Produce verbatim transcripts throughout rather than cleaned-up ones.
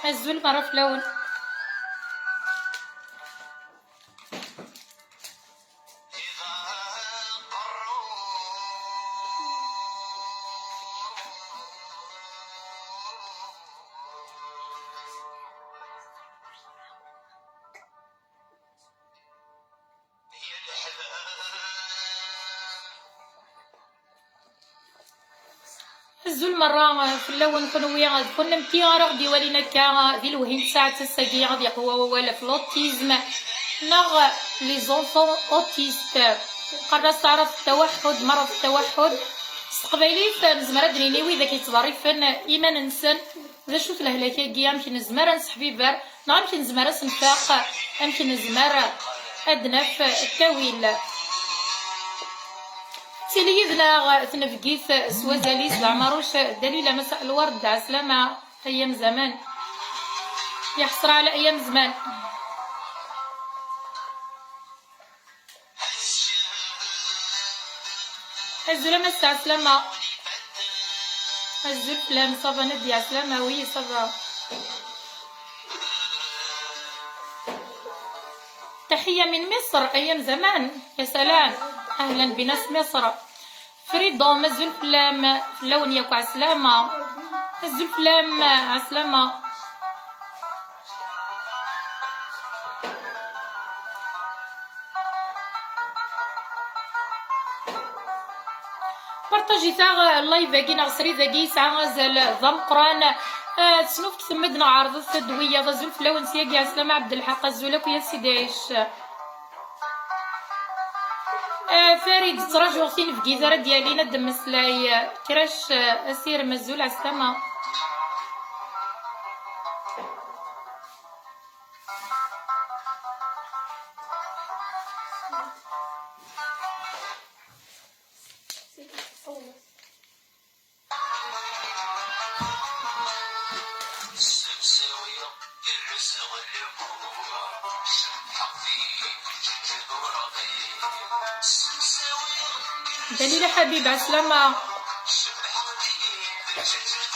Azul merra fell-awen. Azul merra fell-awen kunwi d kunemti ara ɣ-d-iwalin akka di lewhi n tsaɛet ass-agi, ad yeqwa wawal ɣef l'autisme neɣ les enfants autistes. Qqaren-as taɛrabt tawaḥḥud, merra tawaḥḥud. S teqbaylit nezmer ad d-nini widak yettḍerrifen iman-nsen. D acu-t lehlak-agi? Amek nezmer ad nesseḥbiber? Neɣ amek nezmer ad s-nfaq? Amek nezmer ad d-naf ttawil? Tili yid-neɣ tnebgit s wazal-is d Ɛmaruc Dalila Massa Lwerd, ɛeslama. Ayyam zaman. Ya ḥesra ɛla ayyam zaman. Azul a Massa, ɛeslama. Azul fell-am, ça va Nadia, ɛeslama, oui, ça va. تحية من مصر أيام زمان، يا سلام. أهلا بناس مصر. Freedom, azul fell-am, fell-awen yakk, ɛeslama. Azul fell-am, ɛeslama. Partajit-aɣ live-agi neɣ srid-agi yesɛa azal d ameqqran. Ah, tesnufket medden, ɛerḍet-d wiyaḍ. Azul fell-awen syagi, ɛeslama Ɛebdelḥaq, azul akk ya Sidi Ɛic. Ah, Farid, ttṛajuɣ tinebgit ara d-yalin ad d-mmeslay. Krac, ah, asirem, azul, ɛeslama. Dalila Ḥabib, ɛeslama.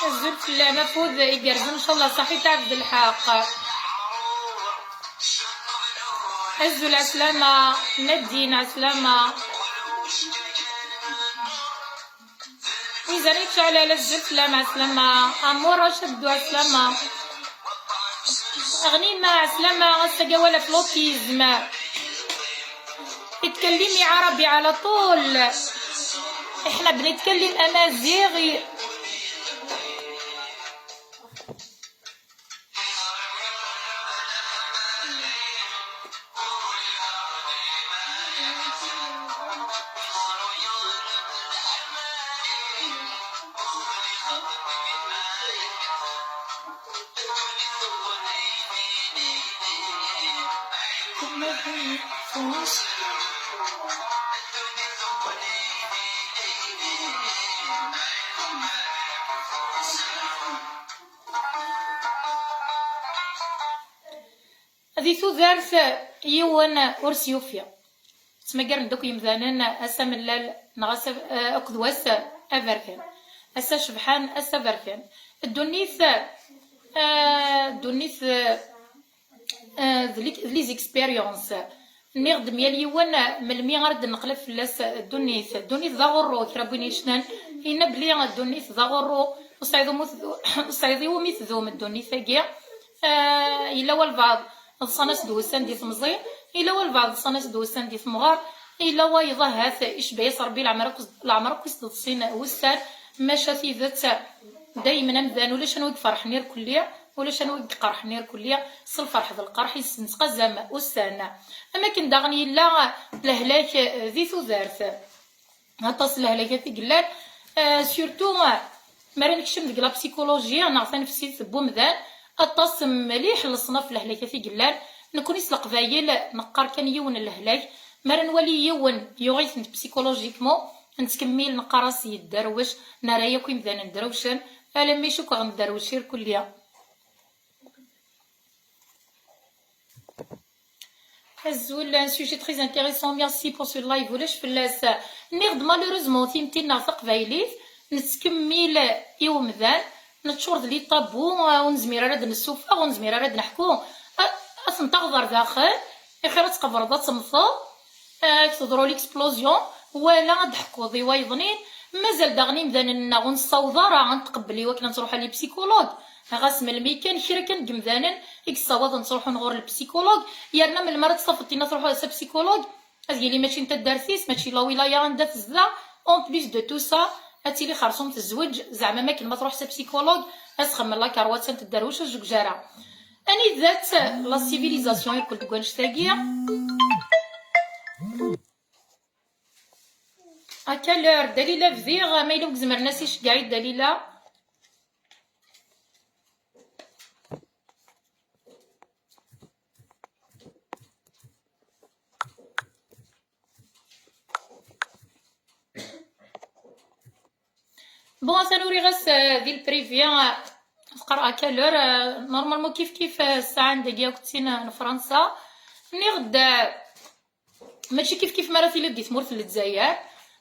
Azul fell-am, afud igerrzen, ncallah ṣaḥit Ɛebdelḥaq. Azul, ɛeslama. Nadine, ɛeslama. Wizan yečča ɛla, azul fell-am, ɛeslama. Amur Racid, ɛeslama. Ɣnima, ɛeslama, ass-agi awal ɣef l'autisme. اتكلمي عربي على طول. احنا بنتكلم امازيغي. Di tudert yiwen ur s-yufi. Ttmagaren-d akk yemdanen ass amellal neɣ ass a-, eh, akked wass aberkan. Ass-a cebḥen, ass aberkan. Ddunit, eh, ddunit, eh, eh, d li-, d les expériences. Nniɣ-d myal yiwen, eh, melmi ara d-neqleb fell-as ddunit. Ddunit d aɣurru, kra n win yecnan, yenna belli ddunit d aɣurru, ur tesɛiḍ umi tdu-, ur tesɛiḍ iwumi tdum ddunit-agi. Eh, yella walbeɛḍ ḍsan-as-d wussan di temẓi, yella walbeɛḍ ḍsan-as-d wussan di temɣer, yella wayeḍ ahat icba-yas Ṛebbi leɛmer akk, leɛmer akk i s-d-ḍsin wussan, maca tidet daymen amdan ulac anwa i iferḥen irkelli, ulac anwa i iqerḥen irkelli, s lferḥ d lqerḥ i s-nettqazam ussan. Am akken daɣen yella lehlak di tudert. Aṭas n lehlak i yellan, eh, surtout, eh, mi ara nekcem deg la psychologie neɣ tanefsit n wemdan, aṭas mliḥ n leṣnaf n lehlak i yellan. Nekni s Leqbayel neqqar kan yiwen n lehlak, mi ara nwali yiwen yuɣ-iten-d psychologiquement, nettkemmil neqqar-as yedderwec, nerra yakk imdanen dderwcen, alammi cukkeɣ nedderwec irkelli. Azul, un sujet très intéressant, merci pour ce live, ulac fell-as. Nniɣ-d malheureusement timetti-nneɣ taqbaylit nettkemmil i umdan, Neččur d les tabous, ah, ur nezmir ara ad d-nessufeɣ, ur nezmir ara ad d-neḥku. Ah, ad tent-taɣeḍ ar daxel, axir ad tqebreḍ ad temmteḍ, ah, ad k-teḍru l'explosion, wala ad d-teḥkuḍ i wayeḍnin. Mazal daɣen imdanen-nneɣ ur nessaweḍ ara ad nqebbel i wakken ad nruḥ ɣer les psychologues. Ɣas melmi kan, kra kan n yimdanen i yessawaḍen ttruḥun ɣur lepsikulugu, yerna melmi ara tt-tafeḍ tinna truḥ s apsikulugu, ad yili mačči n taddart-is, mačči la wilaya anda tezdeɣ. En plus de tout ça, ad tili xerṣum tezweǧ, zeɛma makken ma truḥ s apsikulugu, ad txemmel la karwatta n tedderwect, ur tezweǧ ara. Anida-tt la civilisation yakk deg wannect-agi? À quelle heure? Dalila, bdiɣ, ma yella ur izemren ad s-iceggeɛ i Dalila. Bon, atan uriɣ-as, euh, di le privé, euh, teqqar à quelle heure, euh, normalement kif kif, euh, ssaɛa n dagi akk d tin, euh, n Fransa. Nniɣ-d, euh, mačči kif kif mi ara tiliḍ di tmurt n Lezzayer,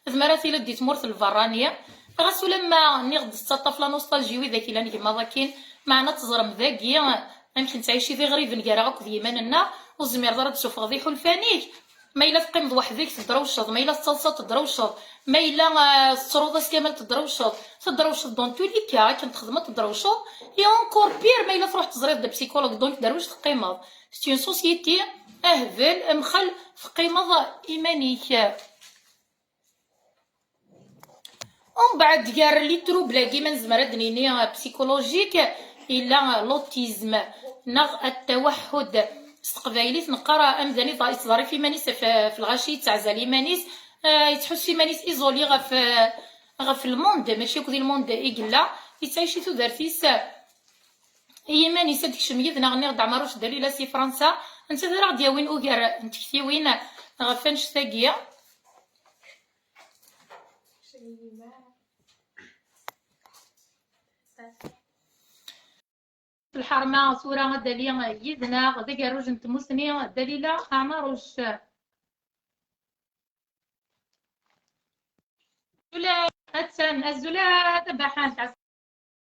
d mi ara tiliḍ di tmurt n lberrani. Ɣas ulamma nniɣ-d tettaṭṭaf la nostalgie widak ilan gma-, akin, meɛna teẓrem dagi amek nettɛici d iɣriben gar-aɣ akked yiman-nneɣ, ur tezmireḍ ara ad d-tessufɣeḍ iḥulfan-ik. Ma yella teqqimeḍ weḥd-k, teddrewceḍ, ma yella tettaḍsaḍ, teddrewceḍ, ma yella, ah, tettruḍ ass kamel, teddrewceḍ, teddrewceḍ dans tous les cas, akken txedmeḍ teddrewceḍ, et encore pire ma yella truḥ teẓriḍ-d psychologue, donc derwic teqqimeḍ. C'est une société, ahbel, mxel, teqqimeḍ iman-ik. Umbeɛd, gar les troubles-agi, ma nezmer ad d-nini, euh, psychologiques, yella, euh, l'autisme neɣ التوحد. S teqbaylit neqqar, euh, amdan yettḍerrif iman-is ɣef, ɣef lɣaci, yettaɛzal iman-is, euh, yettḥussu iman-is isolé ɣef, euh, ɣef le monde, mačči akk di le monde i yella, yettɛici tudert-is, euh, i yiman-is. Ad d-tekcem yid-neɣ, nniɣ-d, Ɛmaruc Dalila si Fransa, netta ara ɣ-d-yawin ugar n tektiwin ɣef annect-agi. Lḥerma tura a Dali yid-neɣ, d agerruj n tmusni, Dalila Ɛmaruc. Azul, attan, azul a tabaḥant.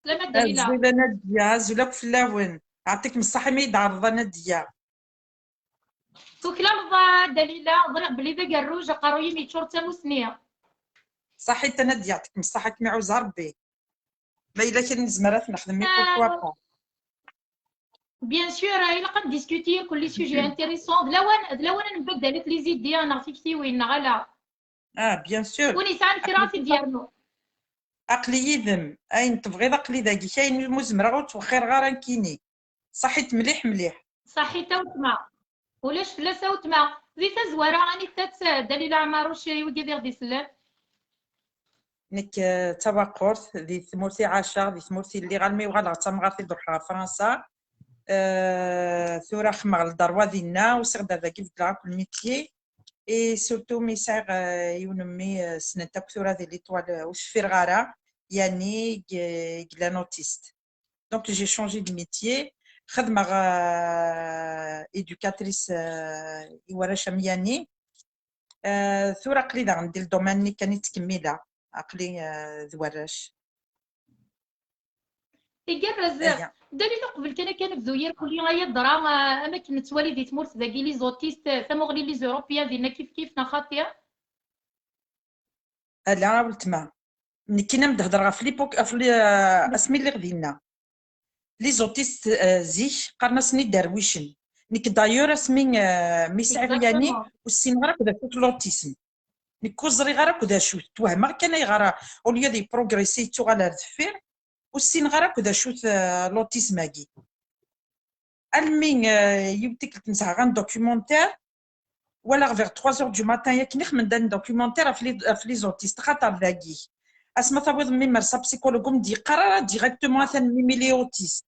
Slam a Dalila. Azul a Nadia, azul akk fell-awen. Ɛṭikem ṣṣaḥ imi i d-tɛerḍeḍ a Nadia. Tuklaleḍ a Dalila, ẓriɣ belli d agerruj, aqerruy-im yeččur d tamusni. Ṣaḥit a Nadia, ɛṭikem ṣṣaḥ, ad kem-iɛuz Rebbi. Ma yella kra nezmer ad t-nexdem, i pourquoi pas. Bien sûr, ilaq ad ndiskuti yakk les sujets intéressants. D lawan, d lawan ad nbaddalet les idées neɣ tiktiwin, neɣ ala? Ah, bien sûr. Win yesɛan kra ad t-id-yernu. Aql-i yid-m, ayen tebɣiḍ aql-i dagi, ayen umi zemreɣ ur ttwexxireɣ ara nekkini. Ṣaḥit mliḥ mliḥ. Ṣaḥit a weltma. Ulac fell-as a weltma. Di tazwara, anita-tt Dalila Ɛmaruc i wigi i ɣ-d-isellen? Nekk, eh, d tawaqurt, di tmurt i ɛaceɣ, di tmurt i lliɣ, almi uɣaleɣ d tamɣart i d-ruḥeɣ ɣer Fransa. Eh, tura xedmeɣ le droit dinna, usiɣ-d ar dagi beddleɣ akk le métier. Et surtout mi sɛiɣ, eh, yiwen n mmi, eh, ssnen-t akk tura di Litoile, eh, ur t-cfireɣ ara, Yani, i, i yellan autiste. Donc j'ai changé de métier. Xedmeɣ, euh, éducatrice, euh, i warrac am Yani. Euh, tura aql-i daɣen di le domaine-nni kan i ttkemmileɣ. Aql-i, euh, d warrac. Igerrez. Aya. Dalila, qbel kan akka nebdu irkelli, ay adra, ah, am akken nettwali di tmurt dagi les autistes, tamuɣli les Européens dinna kif kif, neɣ xaṭi? Ala a weltma, nekkini am d-hedreɣ ɣef l'époque, ɣef li-, asmi lliɣ dinna. Les autistes, euh, zik qqaren-asen iderwicen. Nekk d'ailleurs asmi, euh, mi sɛiɣ Yani, exactement, ur ssineɣ ara akk d acu-t l'autisme. Nekk ur ẓriɣ ara akk d acu-t. Twehmeɣ kan ayɣer, au lieu de progresser, yettuɣal ar deffir. Ur ssineɣ ara akk d acu-t, euh, l'autisme-agi. Almi, euh, yiwet tikkelt nesɛa un documentaire, walaɣ vers trois heures du matin yakken i xedmen-d un documentaire ɣef les, ɣef les autistes, xaṭer dagi, asma tawiḍ memmer s apsychologue ur m-d-yeqqar ara directement atan memmi les autistes.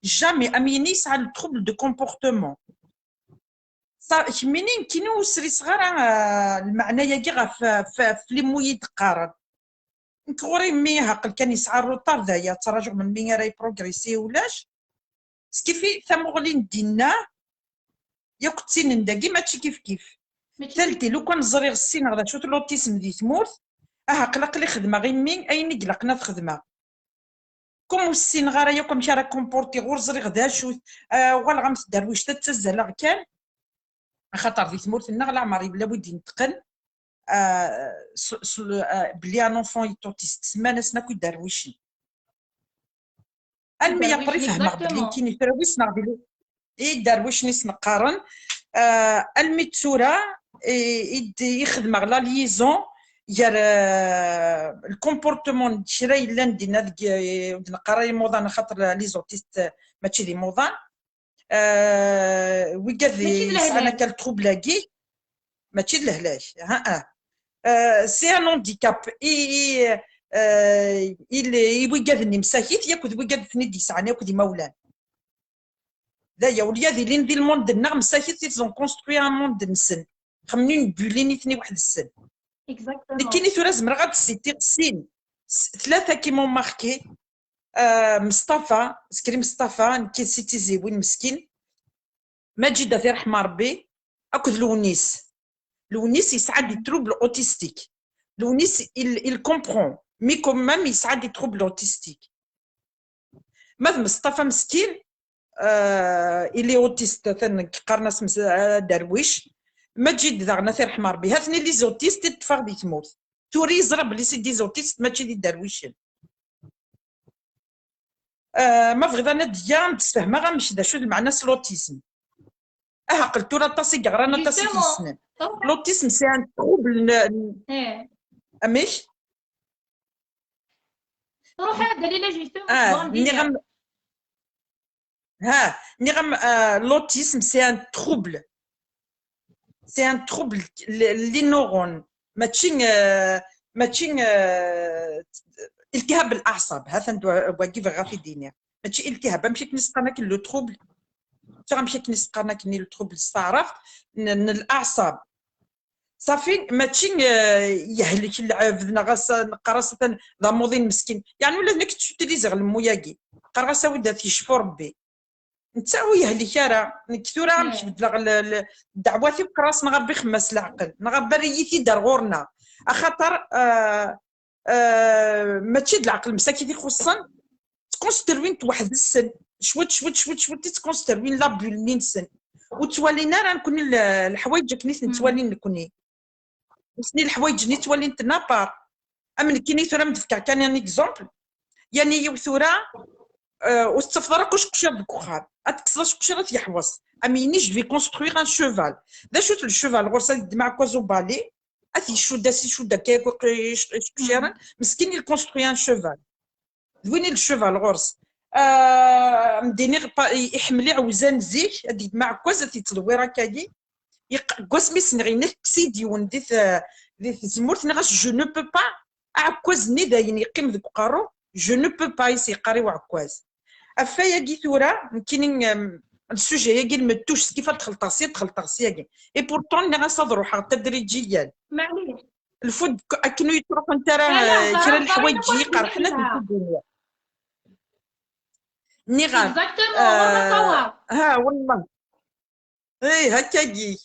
Jamais, am yini yesɛa le trouble de comportement. Sa, kemmini nekkini ur sriseɣ ara, euh, lmeɛna-yagi ɣef, ɣef, ɣef les mots i d-qqaren. Nekk ɣur-i mmi, aql kan yesɛa retard, d aya, ttrajuɣ melmi ara yprogrisi, ulac. Skifi tamuɣli n dinna, yakk ttinin dagi, mačči kif kif. Mačči kif kif. Talti, lukan ẓriɣ, ssineɣ d acu-t l'autisme di tmurt, ah, aql-, aql-i xedmeɣ i mmi ayen i ilaqen ad xedmeɣ. ur ssineɣ ara yakk amek ara comportiɣ, ur ẓriɣ d acu. Ah, uɣaleɣ am tderwict, ad ttazzaleɣ kan, axaṭer di tmurt-nneɣ leɛmer yella wi d-ineṭqen, ah, s, s, ah, belli un enfant est autiste, semman-asen akk iderwicen. Almi après fehmeɣ belli nekkini tura wi ssneɣ di, iderwicen i sen-qqaren, ah, almi d tura i, i d-, i xedmeɣ la liaison gar, ah, le comportement n kra yellan dinna deg, ur d-neqqar ara imuḍan, axaṭer les autistes mačči d imuḍan. Ah, wigad yesɛan akka le trouble-agi, mačči d lehlak. Ha, ha. Ah, c'est un handicap. I, i, ah, i, i wigad-nni msakit, yakk d wigad ten-id-yesɛan, yakk d imawlan. D aya, ulya d ilin di lmond-nneɣ, msakit, ils ont construit un monde-nsen. Xemnin, bulin-iten i weḥd-sen. Nekkini tura zemreɣ ad d-sitiɣ sin, s-, tlata qui m'ont marqué. Ah, Mestafa, Zikri Mestafa, nekki si Tizi Win meskin. Maǧid, ad t-irḥem Ṛebbi, akked Lewnis. Lewnis yesɛa des troubles autistiques. Lewnis, il, il comprend, mais quand même, yesɛa des troubles autistiques. Ma d Mestafa meskin, ah, il est autiste, atan qqaren-as Mes-, ah, Derwic. Maǧid daɣen, ad t-irḥem Ṛebbi. Ha-ten-i les autistes i d-ṭṭfeɣ di tmurt. Tura yeẓra belli c'est des autistes, mačči d iderwicen. Ah, ma bɣiḍ a Nadia, ad m-d-sfehmeɣ amek, d acu d lmeɛna-s l'autisme. Ah, aql tura aṭas i yeɣran, aṭas i t-yessnen. L'autisme, c'est un trouble, n-, amek? Ruḥ a Dalila, justement, ah, nniɣ-am, ha, nniɣ-am, ah, l'autisme, c'est un trouble. C'est un trouble, l-, les neurones. Mačči, ah, mačči, ah, التهاب الأعصاب. Ha-t-an d-, wagi bɣiɣ ad t-id-iniɣ. Mačči التهاب, amek akken i s-qqaren akken le trouble? Tura amek akken i s-qqaren akken le trouble s taɛrabt n, n الأعصاب. Safi, mačči, eh, yehlek lɛebd, neɣ as-, neqqar-as atan d amuḍin meskin. Yeɛni ula d nekk ttutilizeɣ lemmu-agi. Qqareɣ-as awi-d ad t-yecfu Rebbi. Netta ur yehlek ara. Nekk tura amek beddleɣ le-, le-, ddeɛwat-iw, qqareɣ-as neɣ Rebbi xemmas leɛqel, neɣ Rebbi err-iyi-t-id ar ɣur-neɣ. Axaṭer, eh, eh, mačči d leɛqel msakit ixuṣṣen, ttkonsterwin-t weḥd-sen, cwiṭ, cwiṭ, cwiṭ, cwiṭ i ttkonsterwin la bulle-nni-nsen. Ur ttwalin ara nekni le-, leḥwayeǧ akken i ten-ttwalin nekni. Nitni leḥwayeǧ-nni ttwalin-ten à part. Am nekkini tura, am d-fkeɣ kan un exemple. Yani yiw tura, eh, ur tettafeḍ ara akk aceqciṛ deg uxxam. Ad tekkseḍ aceqciṛ ad t-yeḥweṣ. Am yini, je vais construire un cheval. D acu-t le cheval? Ɣur-s ad yeddem aɛekkaz ubali, ad t-icudd, ad s-icudd akka yakk iceqciṛen. Meskin, il construit un cheval. D win i le cheval ɣur-s. Ah, am d-iniɣ, pa-, i-, iḥemmel iɛewza n zik, ad d-yeddem aɛekkaz, ad t-yettdewwir akkagi. Yeq-, deg wasmi s-, neɣ inekkes-id yiwen di t-, di tzemmurt, nniɣ-as, je ne peux pas. Aɛekkaz-nni dayen yeqqim deg uqerru, je ne peux pas, i s-yeqqar i uɛekkaz. Ɣef wayagi tura, nekkini, em, le sujet-agi, lmettuc, s kif ad d-xelṭeɣ sya, ad d-xelṭeɣ syagi. Et pourtant, nniɣ-as ad ruḥeɣ tadriǧiyan. Lfud k-, akken ur yettruḥunt ara, eh, kra n leḥwayeǧ i yi-qerḥen, ad lfud-nni. Nniɣ-am, exactement, eh, ha, wallah. Eh, hakkagi.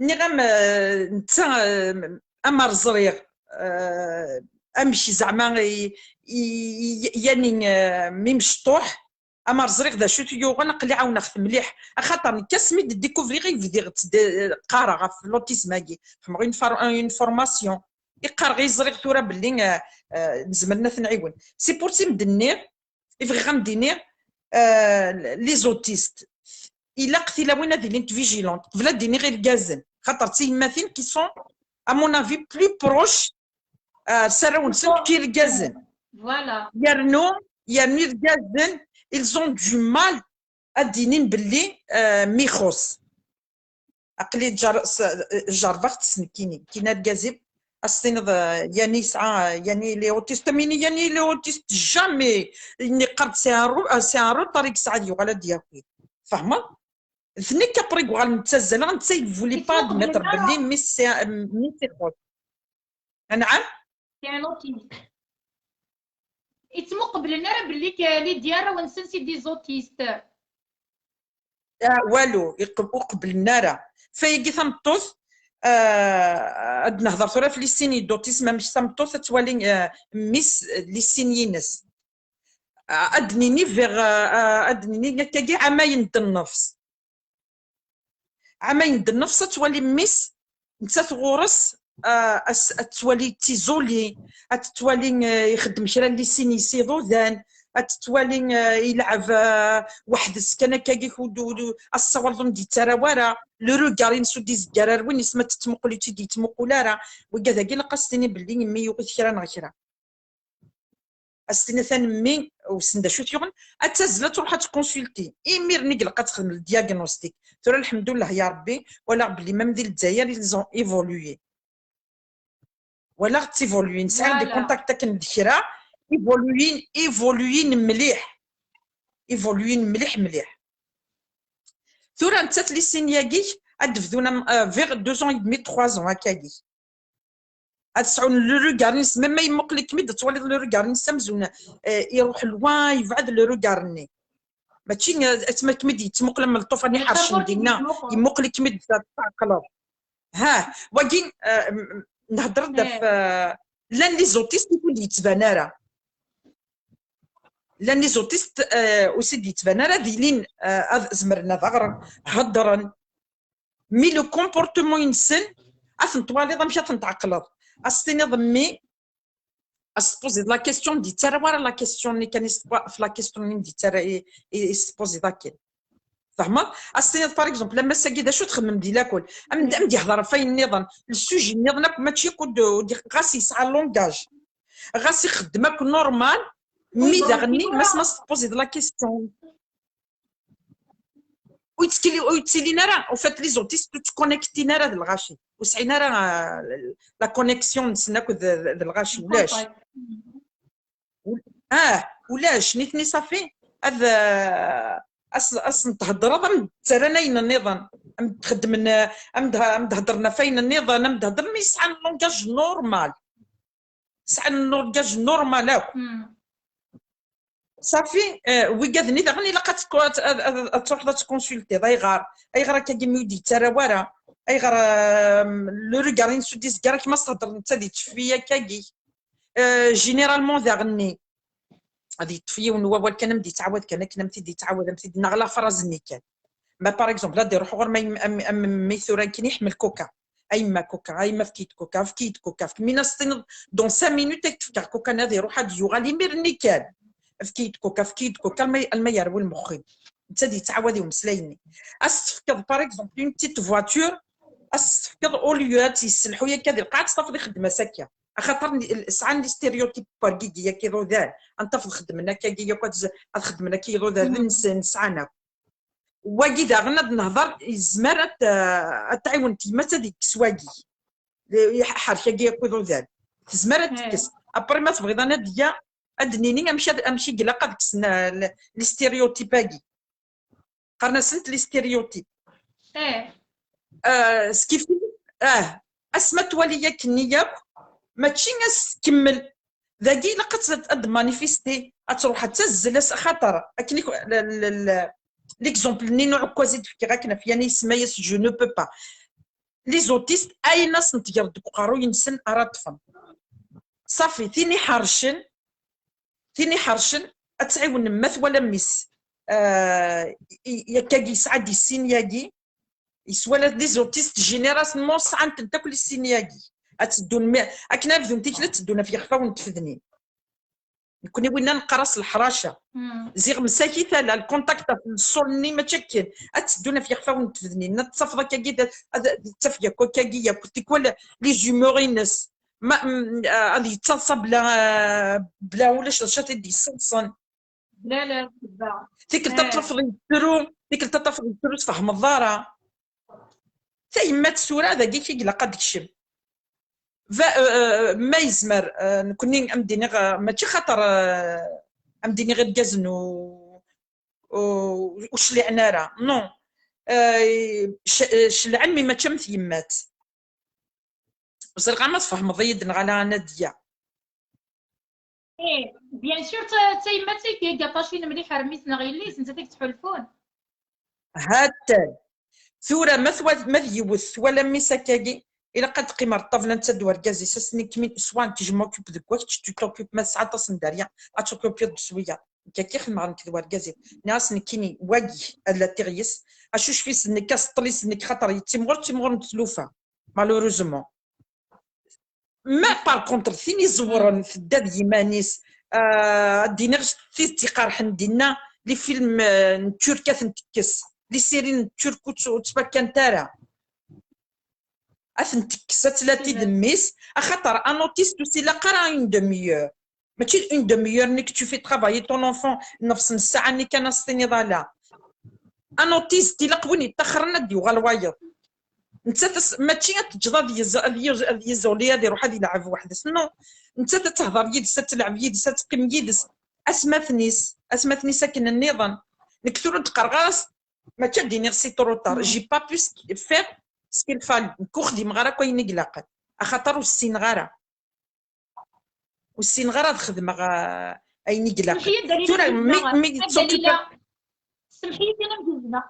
Nniɣ-am, eh, netta, eh, amar ẓriɣ, eh, amek zeɛma i, i, i, yani, eh, mi mecṭuḥ, amar ẓriɣ d acu t-yuɣen, aql-i ɛawneɣ-t mliḥ. Axaṭer nekk asmi d-découvriɣ i bdiɣ tt-, d-, qqareɣ ɣef l'autisme-agi. Xedmeɣ une for-, une formation. I qqareɣ i ẓriɣ tura belli, eh, eh, nezmer ad t-nɛiwen. C'est pour ça i m-d-nniɣ, i bɣiɣ ad m-d-iniɣ, eh, les autistes. Ilaq tilawin ad ilint vigilantes. Qbel ad d-iniɣ irgazen. Xaṭer d tiyemmatin qui sont, à mon avis, plus proches, eh, s arraw-nsen que irgazen. Voilà. Yernu, yernu irgazen, ils ont du mal ad d-inin belli, eh, mi ixuṣ. Aql-i jar-, s-, jerrbeɣ-tt s nekkini. Nekkini argaz-iw, ad s-tiniḍ, eh, yani yesɛa, yani il est autiste, am yini yani il est autiste, jamais. Yeqqar-d c'est un re-, eh, c'est un retard i yesɛa ad yuɣal ad d-yaki. Tfehmeḍ? D nekk après i yuɣalen ttazzaleɣ, netta il voulait pas admettre belli mmi-s c'est un, mmi-s ixuṣ. Anɛam? C'est un autiste. Yettmuqeblen ara belli k-, Lydia arraw-nsen c'est des autistes. Ah, walu, iqeb-, ur qeblen ara. Fayagi tameṭṭut, ah, ad nehder tura ɣef les signes d'autisme, amek tameṭṭut ad twali, ah, mmi-s, les signes-ines. ad d-nini vers, ad d-nini akkagi ɛamayen d nnefs. Ɛamayen d nnefs ad twali mmi-s, nettat ɣur-s, ad twali d tizuli, ad twali ixeddem kra n lisin-is iḍudan, ad twali ilɛeb weḥd-s kan akkagi, ad tessawaleḍ ur d-yettarra wara, le regard-ines ur d-izeggar ar win-is, ma tettmuqul ur tt-id-yettmuqul ara. Wigad-agi ilaq ad s-tini belli mmi yuɣ-it kra neɣ kra. Ad s-tini atan mmi wissen d acu t-yuɣen, ad tazzel ad truḥ ad tkonsulti. Imir-nni i ilaq ad texdem le diagnostic. Tura lḥemdullah ya Rebbi, walaɣ belli même di Lezzayer ils ont évolué. Walaɣ tt-évolué, nesɛa des contacts akken d kra, évolué, évolué mliḥ. Évolué mliḥ mliḥ. Tura nettat les signes-agi ad d-bdun vers deux ans et demi, trois ans akkagi. Ad sɛun le regard-ines, même ma yemmuqel-ikem-id ad twaliḍ le regard-ines amzun iruḥ loin, yebɛed le regard-nni. Mačči asma kem-id-yettmuqel am lṭufan iḥercen dinna, yemmuqel-ikem-id tɛeqleḍ. Ha, wagi nehder-d ɣef, llan les autistes ur d-yettban ara. Llan les autistes ur s-id-yettban ara, ad ilin, ad zemren ad ɣren, heddren. Mais le comportement-nsen, ad ten-twaliḍ amek ad ten-tɛeqleḍ. Ad s-tiniḍ mmi, ad s-tpoziḍ la question, ur d-yettarra wara la question-nni kan, ɣef la question-nni i s-tpoziḍ akken. Tfehmeḍ? Ad s-tiniḍ, par exemple, a massa-agi d acu txemmem di lakul? Am d-yehder ɣef wayen nniḍen, le sujet nniḍen akk, mačči akk, ɣas yesɛa langage, ɣas ixeddem akk normal, mi daɣenni, ma s-tpoziḍ la question. Ur yettkili-, ur yettilin ara, en fait, les autistes ur ttconnectin ara d lɣaci, ur sɛin ara la connexion-nsen akk d lɣaci, ulac. Ah, ulac, nitni safi ad, ad s-, ad sen-theddreḍ am d-ttarran ayen nniḍen, am d-xeddmen, am d-, am d-heddren ɣef wayen nniḍen, am d-heddren mi sɛan langage normal. Sɛan langage normal akk. Safi, wigad-nni daɣen ilaq ad, ad truḥeḍ ad tkonsultiḍ. Ayɣer? Ayɣer akkagi mi ur d-yettarra wara? Ayɣer le regard-ines ur d-izeggar akken ma s-thedreḍ netta ad yetteffi akkagi? Généralement daɣenni ad yeṭṭef yiwen n wawal kan, am d-yettɛawad kan akken, am t-id-yettɛawad, am t-id-, neɣ la phrase-nni kan. Ma par exemple ad iruḥ ɣur-m am, am, am mmi tura akken iḥemmel coca. A yemma coca, a yemma efk-iyi-d coca, efk-iyi-d coca, efk-, mi as-tiniḍ dans cinq minutes ad k-d-fkeɣ coca, ad iruḥ ad d-yuɣal imir-nni kan. Efk-iyi-d coca, efk-iyi-d coca, alma, alma yerwel mexxi. Netta ad yettɛawad i umeslay-nni. Ad s-tefkeḍ par exemple une petite voiture, ad s-tefkeḍ au lieu ad tt-yesselḥu akka di lqaɛa, ad tafeḍ ixeddem-as akka. Axaṭer sɛan les stéréotypes wargigi yakk iḍudan, ad tafeḍ xeddmen akkagi yakk, ad xeddmen akka iḍudan, sɛan akk. Wagi daɣen ad nehder, yezmer ad, ad tɛiwen tyemmat ad ikkes wagi. Ḥerk-agi akk iḍudan. Tezmer ad tekkes. Après ma tebɣiḍ a Nadia, ad d-nini amek ad, amek i ilaq ad kksen, euh, les stéréotypes-agi. Qqaren-asent les stéréotypes. Euh, ce qui fait, ah, asma twali akken-nni yakk, mačči as tkemmel. Dagi ilaq ad, ad manifester, ad truḥ ad tazzel as-, axaṭer akken i k-, l-, l-, l-, l'exemple-nni n uɛekkaz i d-fkiɣ akken ɣef yani, isemma-yas je ne peux pas. Les autistes, ayen asen-tgeḍ deg uqerruy-nsen ara ṭṭfen. Safi, tin iḥercen, tin iḥercen ad tɛiwen ma twala mmi-s, euh, i-, yakkagi yesɛa-d les signes-agi, yeswala les autistes généralement sɛan-tent akk les signes-agi. Ad teddun mi-, akken ad bdun tikli ad teddun ɣef yixfawen n tfednin. Nekni winna neqqar-as leḥraca. Ziɣ msakit ala, le contact ɣef ṣṣul-nni mačči akken. Ad teddun ɣef yixfawen n tfednin. Ad tafeḍ akkagi, ad, ad tafeḍ yakk akkagi, yakk tikwal les humeurs-ines. Ma, mm, ah, ad yettaḍsa bla, ah, bla ulac d acu ad t-id-yesseḍsen. Bla la sebba. Tikkelt ad tafeḍ yettru, tikkelt ad tafeḍ yettru, tfehmeḍ ara. Tayemmat tura, dagi i ilaq ad d-tekcem. Va-, euh, euh, ma yezmer, euh, nekni, am d-iniɣ, euh, mačči xaṭer, euh, am d-iniɣ irgazen u-, u-, ur cliɛen ara. Non. Euh, c-, euh, celɛen, mi mačči am tyemmat. Ur ẓriɣ ma tfehmeḍ-iyi-d neɣ ala a Nadia. Eh, bien sûr, d ta-, d tayemmat ay d-iṭṭacin mliḥ ar mmi-s neɣ yelli-s, nettat i yettḥulfun. Hattan. Tura ma twa-, ma d yiwet twala mmi-s akkagi, Ilaq ad teqqim ar ṭṭabla netta d wergaz-is, ass-nni kmin swa nekk je m'occupe de quoi, kečč tu t'occupes, ma tesɛa aṭas n dderya ad t'occupiḍ d swiya. Nekk akka i xedmeɣ nekk d wergaz-iw. Nniɣ-as nekkini wagi ad latiɣ yes, acucef-is nekk, aseṭṭel-is nekk, xaṭer yettimɣur, ttimɣur n tlufa. Malheureusement. Ma par contre tin iẓewren tedda d yiman-is, ah, ad d-iniɣ tidet iqerḥen dinna, les films, euh, n turk ad ten-tekkes, les séries n turk ur tt-, ur ttfakkant ara. Ad ten-tekkes, ad tlati d mmi-s, axaṭer un autiste ur s-ilaq ara une demi-heure. Mačči d une demi-heure-nni que tu fais travailler ton enfant, nneṣ n ssaɛa-nni kan ad s-tiniḍ ala. Un autiste, ilaq win yeṭṭaxren ad d-yuɣal wayeḍ. Nettat as-, mačči ad teǧǧeḍ ad yez-, ad yez-, ad yezoli, ad iruḥ ad ilɛeb weḥd-s. Non. Nettat ad tehder yid-s, ad telɛeb yid-s, ad teqqim yid-s. Asmaten-is, asmaten-is akken nniḍen. Nekk tura ur d-qqareɣ ara s-, mačči ad d-iniɣ c'est trop tard. J'ai pas pu s-, faire ce qu'il fallait. Nekk ur xdimeɣ ara akk ayen i ilaqen. Axaṭer ur ssineɣ ara. Ur ssineɣ ara ad xedmeɣ, ah, ayen i ilaqen. Semmeḥ-iyi-d, Dalila, tura, mi, mi a Dalila, semmeḥ-iyi-d, am gezmeɣ.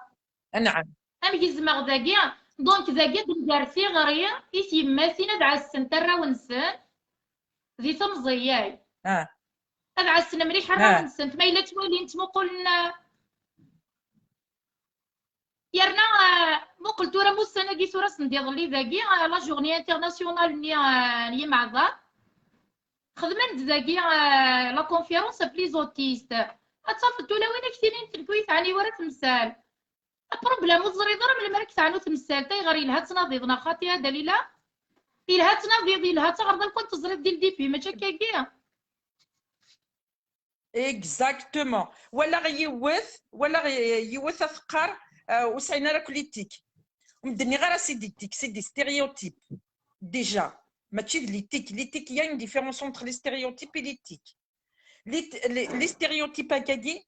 Anɛam. Am gezmeɣ dagi, donc dagi ad nger tiɣri i tyemmatin ad ɛassent arraw-nsent di temẓi-yay. Ah. Ad ɛassen mliḥ arraw-nsent. Ma yella ttwalin, ttmuqulen, ah, Yerna, ah, muqel tura, m ussan-agi tura, send iḍelli dagi, ah, la journée internationale-nni, ah, n yimeɛḍar. Xedmen-d dagi, ah, la conférence ɣef les autistes. Ad tafeḍ tulawin ad k-tinin nekk ur yi-teɛni wara temsal. Problème, ur teẓriḍ ara melmi ara k-teɛnu temsalt. Ayɣer, yelha ad tnadiḍ neɣ xaṭi a Dalila? Yelha ad tnadiḍ, yelha ad taɣreḍ alkan teẓriḍ dès le début, mačči akkagi? Exactement. Walaɣ yiwet, walaɣ yiwet ad teqqar, euh, ur sɛin ara akk l'éthique. Ur m-d-nniɣ ara c'est des tics, c'est des stéréotypes. Déjà, mačči d l'éthique. L'éthique, il y a une différence entre les stéréotypes et l'éthique. Les, les, les stéréotypes akkagi,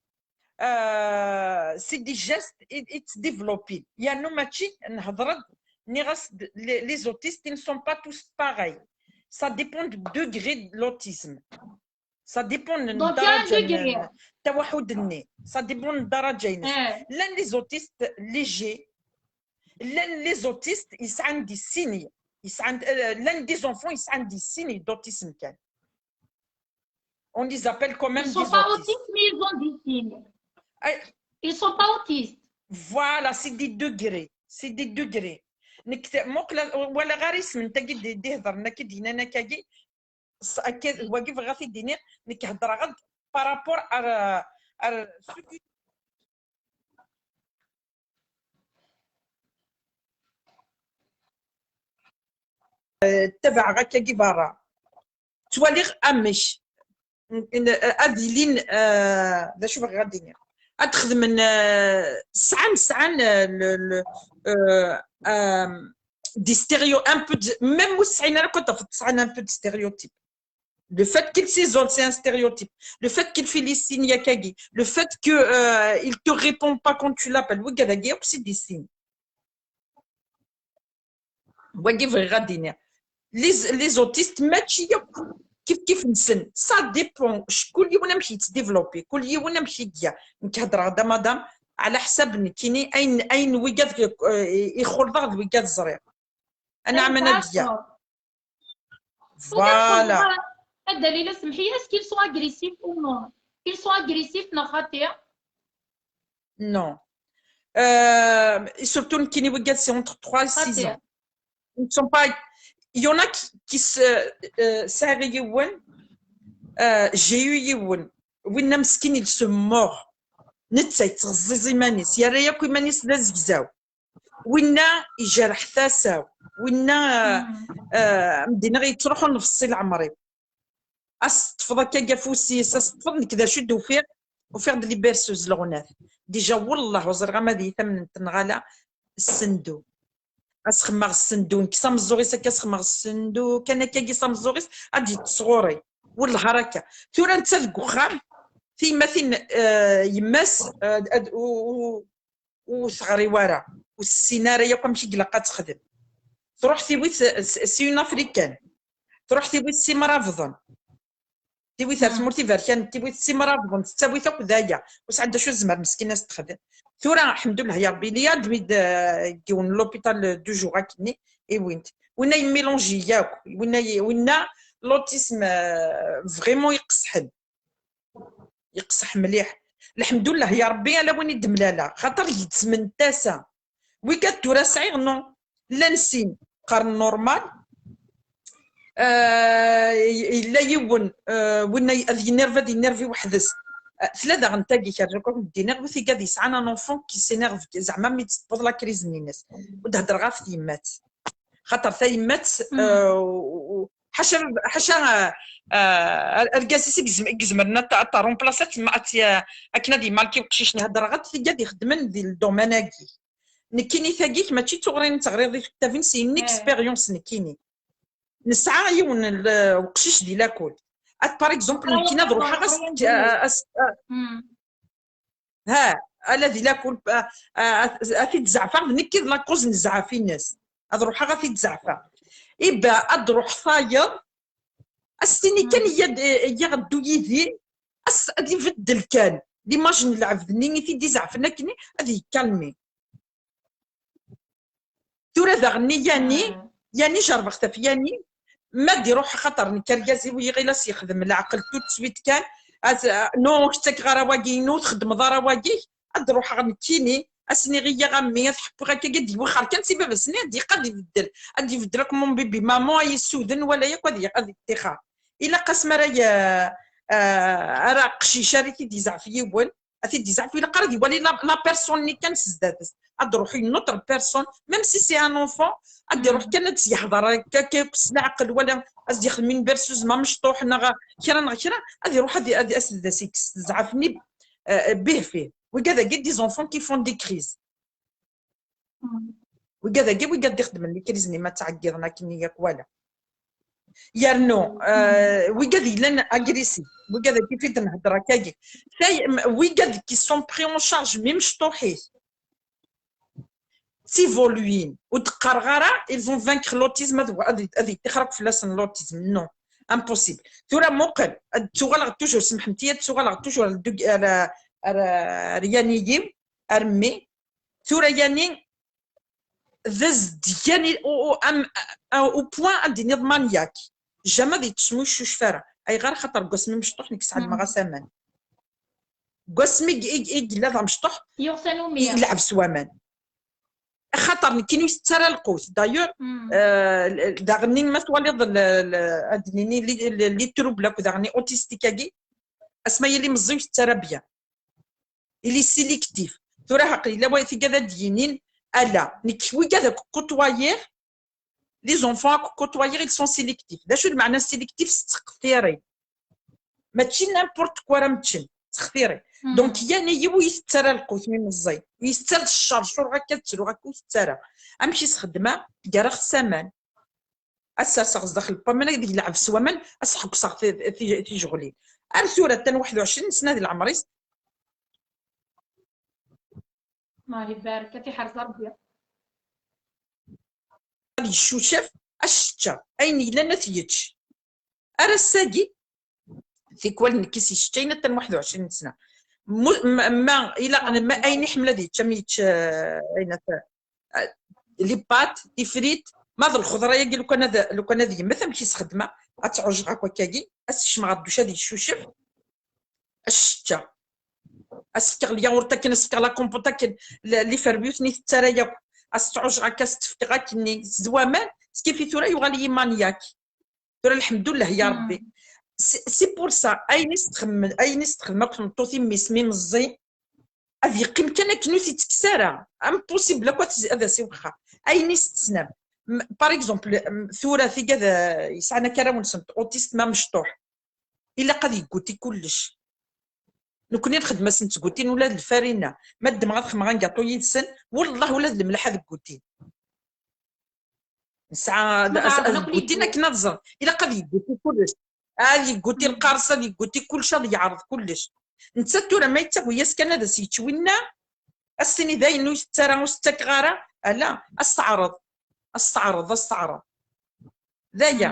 euh, c'est des gestes i, i ttdéveloppin. Yernu mačči nhedder-d, nniɣ-as-d, les, les autistes, ils ne sont pas tous pareils. Ça dépend du degré de l'autisme. Ça dépend n Donc, il y a un ddaraja n, degré. N tawaḥudt-nni. Ça dépend n ddaraja-ines. Eh. Llan les autistes légers, llan les autistes yesɛan des signes, yesɛan, euh, llan des enfants yesɛan des signes d'autisme kan. On les appelle quand même des autistes. Ils sont pas autistes, mais ils ont des signes. Eh. Ils sont pas autistes. Voilà, c'est des degrés. C'est des degrés. Nekk ta-, muqel, walaɣ ara isem n tagi d-, d-ihedren akka, d-yennan akkagi, s-, akka, wagi bɣiɣ ad t-id-iniɣ, nekk heddreɣ-d par rapport ar, ar ce que ttabaɛeɣ akkagi berra. Ttwaliɣ amek n-, n-, ad ilin, eh, d acu bɣiɣ ad iniɣ. Ad xedmen, eh, sɛan, sɛan, eh, le, le, eh, eh, des stéréo-, un peu de, même ur sɛin ara, ad tafeḍ sɛan un peu de stéréotype. Le fait qu'ils s'isolent, c'est un stéréotype. Le fait qu'il fait les signes akkagi. Le fait que, euh, il te répond pas quand tu l'appelles. Wigad-agi akk c'est des signes. Wagi bɣiɣ ad d-iniɣ. Les, les autistes, mačči akk kif kif-nsen. Ça dépend. Kul yiwen amek yettdéveloppé. Kul yiwen amek i iga. Nekk heddreɣ-d a madame, ɛla ḥsab nekkini, ayen, ayen wigad, euh, ixulḍeɣ d wigad ẓriɣ. Anɛam a Nadia. Voilà. A Dalila, semḥi, est-ce qu'ils sont agressifs ou non? Ils sont agressifs, neɣ xaṭi? Non. Euh, et surtout, nekkini wigad, c'est entre trois et six ans. Ils ne sont pas, il y en a qui, qui se, euh, sɛiɣ yiwen, euh, j'ai eu yiwen. Winna meskin, il se mord. Netta yettɣeẓẓiẓ iman-is, yerra yakk iman-is d azegzaw. Winna ijerreḥ tasa-w, winna, ah, m-d-iniɣ yettruḥu nnefs si leɛmer-iw. Ad s-teṭṭfeḍ akka deg afus-is, ad s-teṭṭfeḍ, nekk d acu d-ufiɣ, ufiɣ-d les berceuses leɣnat. Déjà, wellah, ur ẓriɣ ama ad iyi-tamnemt neɣ ala, ssendu. Ad s-xemmeɣ ssendu, nekk s ameẓẓuɣ-is akka, ad s-xemmeɣ ssendu, kan akkagi s ameẓẓuɣ-is, ad d-yeṭṭes ɣur-i. Wellah ar akka. Tura netta deg uxxam, tiyemmatin, eh, yemma-s, eh, ad, u-, u-, ur teɣri wara, ur tessin ara yakk amek i ilaq ad texdem. Truḥ tiwit s, s, c'est une africaine. Truḥ tiwit s imrabḍen. Tiwit ar tmurt iberkan, tiwit s imrabḍen, tettawi-t akk d aya. Ur sɛan d acu tzemmer meskin ad s-texdem. Tura, ḥemdullah ya Rebbi, li ad mi d, eh, yiwen l'hôpital du jour akkenni, iwin-t. Winna yemmilanji yakk, winna y- winna l'autisme, euh, vraiment iqesḥen. Iqseḥ mliḥ. Lḥemdullah ya Ṛebbi, ala win i d-mlaleɣ, xaṭer gezzmen tasa. Wigad tura sɛiɣ, non, llan sin qqaren normal. Euh, yella yiwen, euh, winna ad yinirv, ad yinirvi weḥd-s. Euh, tella daɣen tagi, kerrek akk d-iniɣ, wi tigad yesɛan un enfant qui s'énerve, zeɛma mi d-tewweḍ la crise-nni-ines. Ur d-heddreɣ ɣef tyemmat. Xaṭer tayemmat, euh, u- u- ḥaca, ḥaca, euh, euh, argaz-is i yezm- i izemren ad t- ad t-remplacer, ad t- akken ad yemmalki uqcic-nni. Heddreɣ-d tigad ixeddmen di le domaine-agi. Nekkini tagi mačči d tuɣri n teɣriḍ i tektabin, c'est une expérience nekkini. Nesɛa yiwen n l- uqcic di lakul. At, par exemple, nekkini ad ruḥeɣ as-, as-, ha, ala di lakul, a, a, a, ad t-id-zeɛfeɣ, d nekk i d la cause n zzɛaf-ines. Ad ruḥeɣ ad t-id-zeɛfeɣ. Iba ad ruḥ tayeḍ, ad s-tini kan, iyya-d, iyya ddu yid-i, as-, ad ibeddel kan l'image n lɛebd-nni i t-id-izeɛfen akkenni, ad yekkalmi. Tura daɣen Yani, Yani, jerbeɣ-t ɣef Yani, ma d-iruḥ, axaṭer nekk argaz-iw yiɣil as-yexdem leɛqel tout de suite kan, as-, non, ur k-ttakeɣ ara wagi-inu, ur txeddmeḍ ara wagi, ad d-ruḥeɣ nekkini, as-nniɣ iyya a mmi, ad ḥekkuɣ akka, ad d-iwexxer kan si baba-s-nni, ad d-yeqqar ad ibeddel, ad ibeddel akk mon bébé maman, ad yessuden, wala yakk ad y-, ad yeṭṭixer. Ilaq-as mi ara y-, eh, ara aqcic ara t-id-izeɛf yiwen, ad t-id-izeɛf, ilaq ara ad iwali la, la personne-nni kan s zdat-s. Ad d-ruḥ une autre personne, même si c'est un enfant, ad d-iruḥ kan ad s-yehder akka, akka s leɛqel, wala ad s-yexdem une berceuse ma mecṭuḥ neɣ kra neɣ kra, ad iruḥ ad, ad, ad s-, ad s-ikkes zzɛaf-nni, euh, bih fih. Wigad-agi, des enfants qui font des crises. Wigad-agi, wigad d-ixedmen les crises-nni ma ttɛeggiḍen akken yakk wala. Yernu, euh, wigad yellan agressif, wigad-agi fi d-nhedder akkagi. Tay-, m-, wigad qui sont pris en charge mi mecṭuḥit. Ttivoluyin. Ur d-qqareɣ ara, ils vont vaincre l'autisme, ad, ad, ad yeṭṭixer akk fell-asen l'autisme. Non, impossible. Tura muqel, ad tuɣaleɣ toujours, semḥemt-iyi, ad tuɣaleɣ toujours ar, ar, ar, ar Yani-iw, ar mmi. Tura Yani, d azedgan i, au, au, am, au point ad d-tiniḍ maniaque. Jamais ad yettesmu yeccucef ara. Ayɣer? Xaṭer deg wasmi mecṭuḥ nekk sɛelmeɣ-as aman. Deg wasmi i, i, i yella d amecṭuḥ, yuɣ tanumi, i, ilɛeb s waman. Axaṭer nekkini ur itett ara lqut. D'ailleurs, euh, daɣenni ma twaliḍ l-, l-, ad d-nini li, li, li trouble akk daɣenni autistique-agi, asma yili meẓẓi ur itett ara bien. Il est sélectif. Tura aql-i la wa tigad ad d-yinin, ala, nekk wigad akk côtoyer, les enfants akk côtoyer, ils sont sélectifs. D acu d meɛna sélectif? S teqtirin. Mačči n'importe quoi ara meččen, ttextirin. Donc, Yani-iw ur itett ara lqut mi meẓẓi. Ur itett ara, d ccercur akka, ttruɣ akka, ur itett ara. Amek i s-xedmeɣ? Gar-aɣ s aman. Ad serseɣ zdaxel n waman, ad yelɛeb s waman, ad s-ḥeggseɣ ti-, ti-, tijeɣlin. Ar tura, atan waḥed u ɛecrin sna di leɛmer-is. Allah ibarek, ad t-iḥrez Rebbi. Ad yeccucef, ad s-teččeɣ. Ayen yellan ad t-yečč. Ar ass-agi, tikwal nekk i s-yesseččayen atan waḥed u ɛecrin sna. Mu-, ma, ma, ilaq, ma ayen iḥemmel ad yečč, am yečč, eh, ayen at-, eh, les pâtes, tifrit, ma d lxeḍra-agi, lukan ad, lukan ad yemmet, amek i s-xedmeɣ? Ad tt-ɛujjeɣ akk akkagi, ad s-kecmeɣ ɣer dduc ad yeccucef, ad s-teččeɣ. Ad s-fkeɣ lyawurt akken, ad s-fkeɣ la compote akken, l-, les fruits ur ten-itett ara yakk. Ad s-tt-ɛujjeɣ akka, ad s-tt-fkeɣ akkenni, s waman, skifi tura yuɣal-iyi maniaque. Tura, lḥemdullah ya Rebbi. C'est, c'est pour ça, ayen i s-txemmel, ayen i s-txedm akk tmeṭṭut i mmi-s mi meẓẓi, ad yeqqim kan akken ur t-ittekkes ara. Impossible akk ad t-, ad as-iwexxer. Ayen i s-tessnem. M-, par exemple, m-, tura tigad, eh, yesɛan akka arraw-nsent, autiste ma mecṭuḥ. Ilaq ad yegguti kullec. Nekkni nxeddem-asen ttgutin ula d lfarina. Ma ddmeɣ ad xedmeɣ un gâteau yid-sen, wellah ula d lemleḥ ad ggutin. Nesɛa ad, ad, ad ggutin akken ad ẓren. Ilaq ad yegguti kullec. Ad yegguti lqaṛes, ad yegguti kullec, ad yeɛreḍ kullec. Nettat tura ma yettagi-as kan ad as-yečč winna, ad s-tini dayen ur itett ara, ur s-ttakeɣ ara. Ala, ad s-teɛreḍ. Ad s-teɛreḍ, ad s-teɛreḍ. D aya.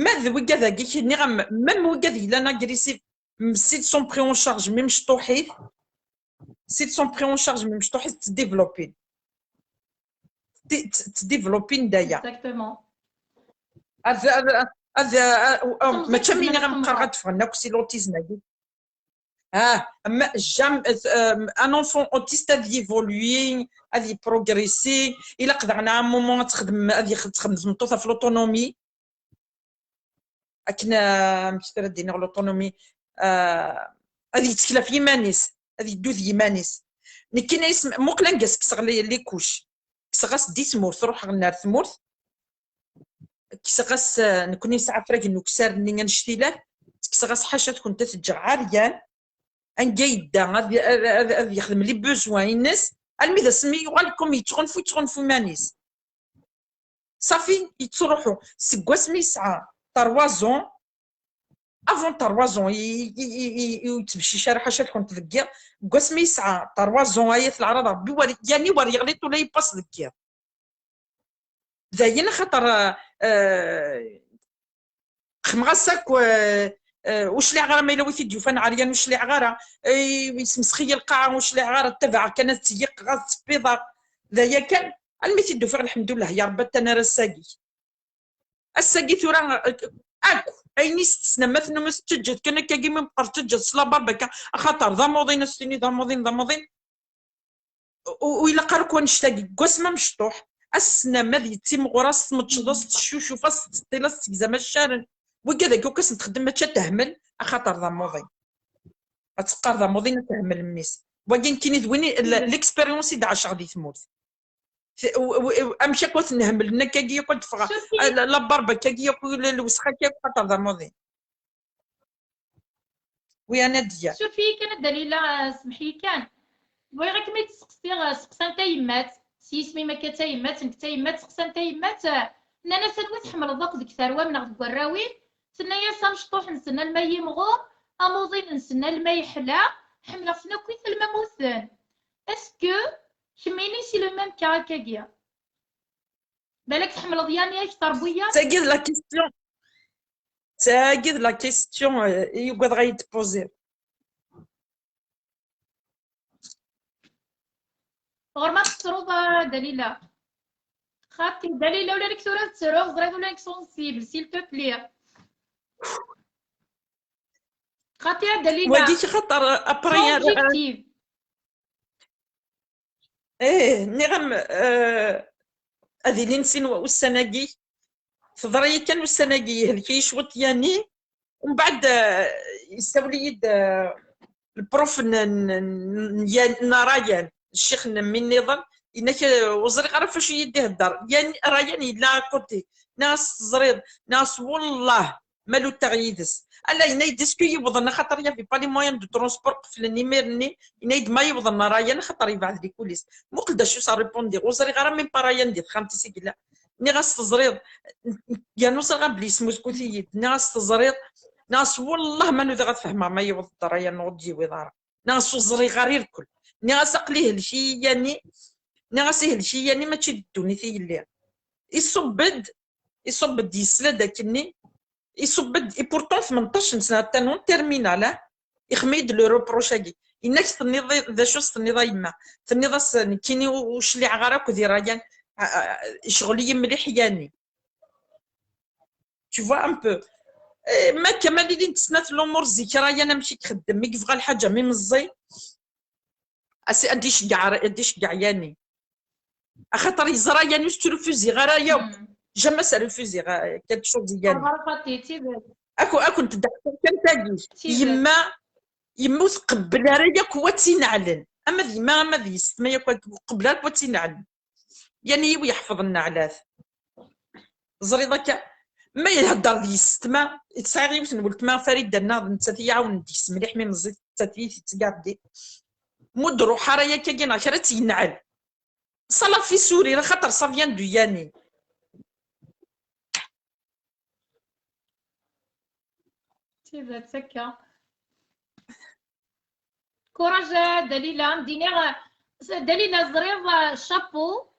Ma d wigad-agi, nniɣ-am, même wigad yellan agressif, m-, s'ils sont pris en charge, même mecṭuḥit, s'ils sont pris en charge, même mecṭuḥit, ttdéveloppin. Tt-, tt-, ttdéveloppin d aya. Exactement. Ad, ad, ad, ad, ah, mačči am win i ɣ-meqqar ad ffɣen akk si l'autisme-agi. Ah, ma, jamais, euh, un enfant autiste ad yévoluer, ad yprogresser, ilaq daɣen à un moment ad texdem, ad yex-, texdem tmeṭṭut ɣef l'autonomie. Akken, euh, amek ara d-iniɣ l'autonomie, euh, ad yettekl ɣef yiman-is, ad yeddu d yiman-is. Nekkini isem-, muqel anga s-, kkseɣ les, les couches. Kkseɣ-as-d i tmurt, ruḥeɣ ar tmurt, kkseɣ-as, eh, nekkni nesɛa afrag n ukessar-nni annect-ilat, kkseɣ-as ḥaca-tkent ad t-ǧǧeɣ ɛeryan, anga yedda, ad, ad, ad, ad yexdem les besoins-ines, almi d asmi yuɣal comme yettɣunfu, yettɣunfu iman-is. Safi, yettruḥu. Seg wasmi yesɛa trois ans, avant trois ans, i, i, i, i, ur yettbeccic ara ḥaca-tkent deg yiḍ, seg wasmi yesɛa trois ans, ay at leɛraḍ Rebbi, wer, yani wer yeɣliṭ ula yipaṣ deg yiḍ. D ayen axaṭer, eh, xemɣas akk, eh, eh, ur cliɛeɣ ara ma yella wi t-id-yufan ɛeryan, ur cliɛeɣ ara, eh, yesmesxi-yi lqaɛa, ur cliɛeɣ ara, ttabaɛeɣ kan ad tteyyiqeɣ, ad ttṣeffiḍeɣ. D aya kan, almi t-id-ufiɣ, lḥemdullah, ya Rebbi, attan ar ass-agi. Ass-agi tura, eh, akk ayen i s-tessnem, ma tennum s-teǧǧed kan akkagi, mi meqqer teǧǧed s labarba akka, axaṭer d amuḍin, a s-tini d amuḍin, d amuḍin. U, u ilaq ara akk annect-agi, deg wasmi amecṭuḥ, ass-n ma ad yettimɣur, a s-tmeččeḍ, a s-teccucuf, a s-teṭṭil, a s-tegzam accaren. Wigad-agi akk a sen-txeddem, mačči ad tehmel, axaṭer d amuḍin. Ad teqqar d amuḍin, ad tehmel mmi-s. Wagi nekkini d win i, l-, l'expérience i d-ɛaceɣ di tmurt. T-, w-, w-, amek akk ad ten-hemlen akkagi akk ad d-ffɣeɣ? Surtout la, la barbe akkagi akk, l-, lwesxa akkagi akk, xaṭer d amuḍin. Wi, a Nadia. Suref-iyi kan a Dalila, eh, semmeḥ-iyi kan. Bɣiɣ ad kem-id-sseqsiɣ, eh, seqsan tayemmat, s yisem-im akka d tayemmat, nekk d tayemmat, seqsan tayemmat, eh, nnan-as: "Anwa tḥemmleḍ akk deg tarwa-m neɣ deg warraw-im?" Tenna-yas: "Amecṭuḥ-nsen alma yimɣur, amuḍin-nsen alma yeḥla, ḥemmleɣ-ten akkit alma mmuten." Est-ce que kemmini c'est le même cas akkagi? Balak tḥemmleḍ Yani akteṛ n wiyaḍ? Tagi d la question. Tagi d la question, euh, i ugadeɣ ad yi-d-tpoziḍ. Ɣur-m ad tettruḍ a Dalila. Xaṭi Dalila, ula nekk tura ad ttruɣ, ẓriɣ ula nekk sensible, s'il te plaît. Xaṭi a Dalila. Wagi xaṭer après. Sois objective. Eh, nniɣ-am, eh, ad ilin sin wa-, ussan-agi. Teḍra-yi kan ussan-agi, yehlek-iyi cwiṭ Yani. Umbeɛd, eh, yessawel-iyi-d, eh, lprof n, n, n, n Yan-, n Rayan, ccix n mmi nniḍen, yenna-k, eh, ur ẓriɣ ara ɣef wacu i yi-d-ihedder. Yani, Rayan yella à côté. Nniɣ-as teẓriḍ, nniɣ-as wellah, ma luteɣ yid-s. Ala, yenna-yi-d, est-ce que yewḍen, axaṭer il y avait pas les moyens de transport, qeflen imir-nni, yenna-yi-d ma yewḍen Rayan, axaṭer yebɛed les colis. Muqel d acu s-rripundiɣ, ur ẓriɣ ara même pas Rayan di texxamt-is i yella. Nniɣ-as teẓriḍ, yernu ẓriɣ belli yesmuskut-iyi-d, nniɣ-as teẓriḍ, nniɣ-as wellah ma nudaɣ ad fehmeɣ ma yewweḍ-d Rayan neɣ ur d-yiwiḍ ara. Nniɣ-as ur ẓriɣ ara irkel. Nniɣ-as aql-i ihlek-iyi Yani, nniɣ-as ihlek-iyi Yani, mačči d ddunit i yelli. Iṣubb-d, iṣubb-d yesla-d akkenni, iṣubb-d, et pourtant tmenṭac n sna, atan en terminale, ah, ixdem-iyi-d le reproche-agi. Yenna-k tenniḍ, d acu s-tenniḍ a yemma? Tenniḍ-as nekkini ur, ur cliɛeɣ ara akk di Rayan, a, a, icɣel-iyi mliḥ Yani. Tu vois un peu. Eh, ma Kamal ilin-d snat lumuṛ zik, Rayan amek i ixeddem, mi yebɣa lḥaǧa, mi meẓẓi, as-, ad d-iceggeɛ, ad d-iceggeɛ Yani. Axaṭer yeẓra Yani ur s-ttrufuziɣ ara yakk. Hmm. Jamais s-rufuziɣ, eh, quelque chose i Yani. Ɣer Fati, d tidet. Aku, akent d-ḥkiɣ kan tagi. D tidet. Yemma, yemma ur tqebbel ara yakk wa tt-ineɛlen. Ama d yemma, ama d yessetma yakk, ur tqebbel ara wa tt-ineɛlen. Yani yiw yeḥfeḍ nneɛlat. Ẓriḍ akka, ma ihedder d yessetma, tesɛiḍ yiwet n weltma Farida nneɣ d nettat i iɛawnen deg-s mliḥ mi meẓẓit, nettat i t-yettgardin. Mu d-ruḥ ara yakkagi neɣ kra ad tt-yenɛel. Ça la fait sourire, axaṭer ça vient de Yani. D tidet akka. Courage, Dalila. Dalila, ẓriɣ, euh, chapeau.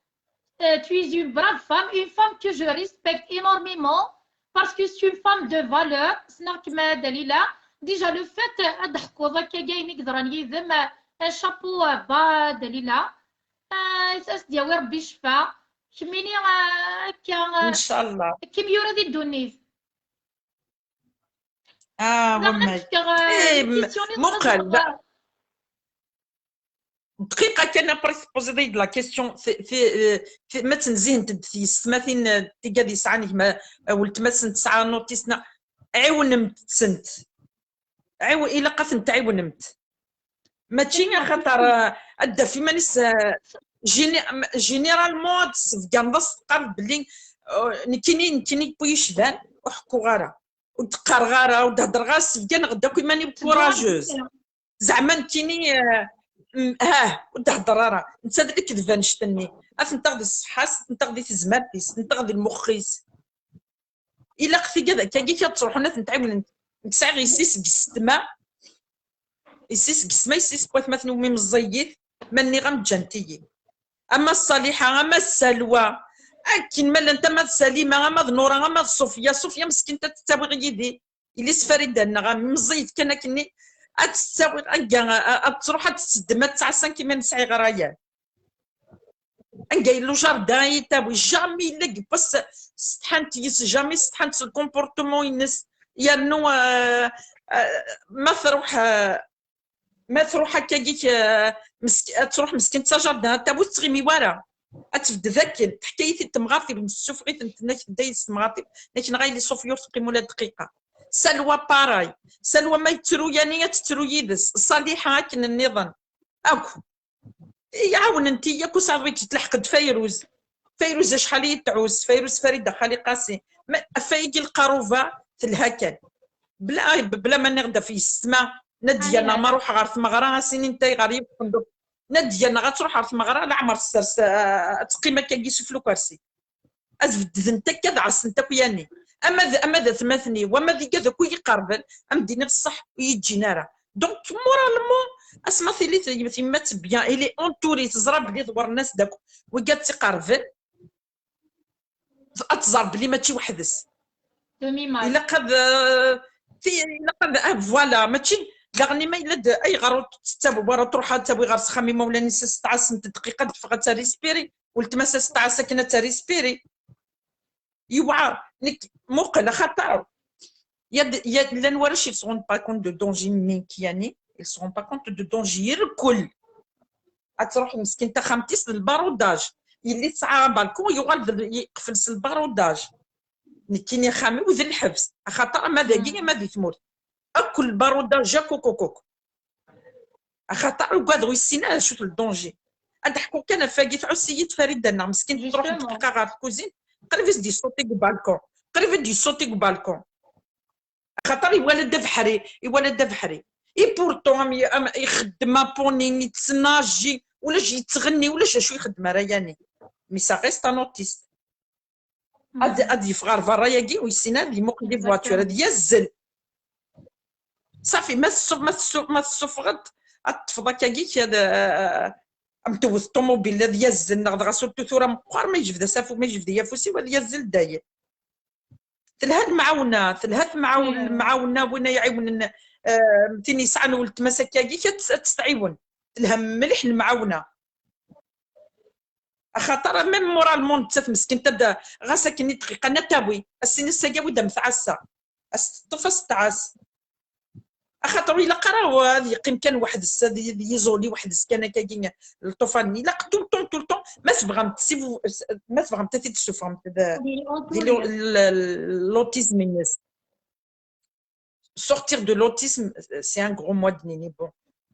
Euh, tu es une brave femme, une femme que je respecte énormément parce que c'est une femme de valeur. Ssneɣ-kem a Dalila. Déjà, le fait, euh, ad d-teḥkuḍ akka ayen i yeḍran yid-m, euh, un chapeau, euh, bas, Dalila. Euh, ad s-yawi Rebbi ccfa. Kemmini, ah, akka, ah, Ncallah. Kim yura di ddunit. Ah, Daɣen ad wamma. k-fkeɣ, ah, Eh, une m- question-nni muqel, txedmeḍ, da- ah, دقيقة كان، après تبوزيض la question. في في في ما تنزهنت في السماتين تيقاد يسعان كما ولتماس تسعة نوتيسنا. عاونمت سنت عاون إلا قفنت عاونمت. ماشي خاطر، آه، أدى في مانيس، آه، جيني-، م-، généralement تسفقان ضاس تقرب بلي، آه، نكيني نكيني بويش بان وحكو غارة. وتقار غارة ودهدر غارة سفقان غدا كي ماني courageuse. زعما نكيني، آه، م-، هاه، وتهدر راه. نتا د الكذبة نشتني. أثنتغ ذي الصحاس، أثنتغ ذي تزمرتيس، أثنتغ ذي المخيس. إلا قتي كذا، كاكي كتروحون أثنتعاون. نكسع غي يسيس قستما. يسيس قستما، يسيس قوات ما ثنومي مزيت. ماني غا مجانتيي. أما الصالحة، أما السلوى. أكن مالا أنت ما سليمة، أما نورة، أما صوفيا. صوفيا مسكينة تتساوي غيدي. إلي سفريدة نغا مزيت كان أكني. أتساوي أنقا، أتروح أتسدم، أتسعسن كيما نسعي غرايان. أنقا يلو جاردان يتاوي، جامي لق بس ستحانت يس، جامي ستحانت الكومبورتمون ينس. يرنو، آه، آه، ما تروح، آه، ما تروح هكاكيك، آه، مسك-، تروح مسكين تسا جاردان، تابوت تغيمي ورا. أتبد ذاك، تحكي في تمغارتي، بالسفغي تنتنك دايس تمغارتي، لكن غايلي صوفيور تقيم ولا دقيقة. سلوى باراي، سلوى ما يترو يعني تترو يدس، صالحة كن النظام. أكو. يعاون انت ياكو صافي تلحق فيروز. فيروز شحال يتعوس، فيروز فريدة خالي قاسي. ما فايقي القروبة تلها كان. بلا، بلا ما نغدا في السماء. نادية أنا ما روح غير ثمغرة، سيني انت غير يفندق. نادية أنا غتروح غير ثمغرة، لا عمر السرس، آه، تقيمة كي يسفلو كرسي. أزبد ذنتك كذا عسنتك وياني. أما ذا، أما ذا ثماثني، وما ذي كذا كوي يقربل، أم ديني الصح ويجينا راه. Donc, moralement، أسمع ثيلي ثيما تبيان، إلي أونتوري تزرب لي ضوار الناس داك، وقالت تقربل، أتزرب لي ماشي وحدس. Demi-mal. إلا قد، آه، تي-، إلا قد، آه، voilà، ماشي داغني ما إلا د-، أي غرو تتابع ورا تروح تابع غير سخامي مولا نسا ستعس انت دقيقة دفغة تريسبيري، ولتمسا ستعس كنا تريسبيري. يوعى، نك، موقع خطر. يا د-، يا لان وراش ils se rendent pas compte de danger نينك يعني، ils se rendent pas compte de danger الكل. أتروح مسكين تا خامتيس للباروداج، يلي تسعى بالكون يغال ذ-، يقفل الباروداج. نكيني خامي وذ الحبس، خاطر ما ذاكي ما ذي ثمورت. أكل باروداج كوكو كوكو. خاطر وقاد ويسينا شوف الدونجي. أد حكو كان فاقي تعسي فريدة نعم مسكين تروح Justement. دقيقة غير الكوزين. قريب دي صوتي بالكون، قريب دي صوتي بالكون. خاطر يولد بحري، يولد بحري. إي بورتون أم ي-، أم يخدم بونين يتسناجي ولا شي يتغني ولا شي شو يخدم راه يعني. Mais ça reste un autiste. أد أد يفغر برا ياكي ويسينا دي موق دي فواتور أد يزل. صافي ما تسو ما تسو ما تسفغت. أطفضك ياكي هذا. أم توث طوموبيل أد يزل نغد غاسو توثورة مقار ما يجبد سافو ما يجبد يافوسي وأد يزل داير. تلها المعاونة، تلها المعاون-، المعاونة وين يعاون، آه، تيني يسعى ولد مساكاكي كت-، تستعيون. تلها مليح المعاونة. أخاطر même moralement تات مسكين تبدا غاسا كني دقيقة نتاوي. السن الساقاوي دم ثعسة. أستطفى ستعس. أخاطر إلا قرا هذا يقيم كان واحد الس-، هذا يزولي واحد السكانة كاكين الطوفان. إلا قتو طون طول طون، ما تبغى مت-، سي فو-، ما تبغى متاتي تسوفر مت-، دي لو-، ال-، ال-، l'autisme الناس. Sortir de l'autisme, c'est un gros mot دنيني. Bon,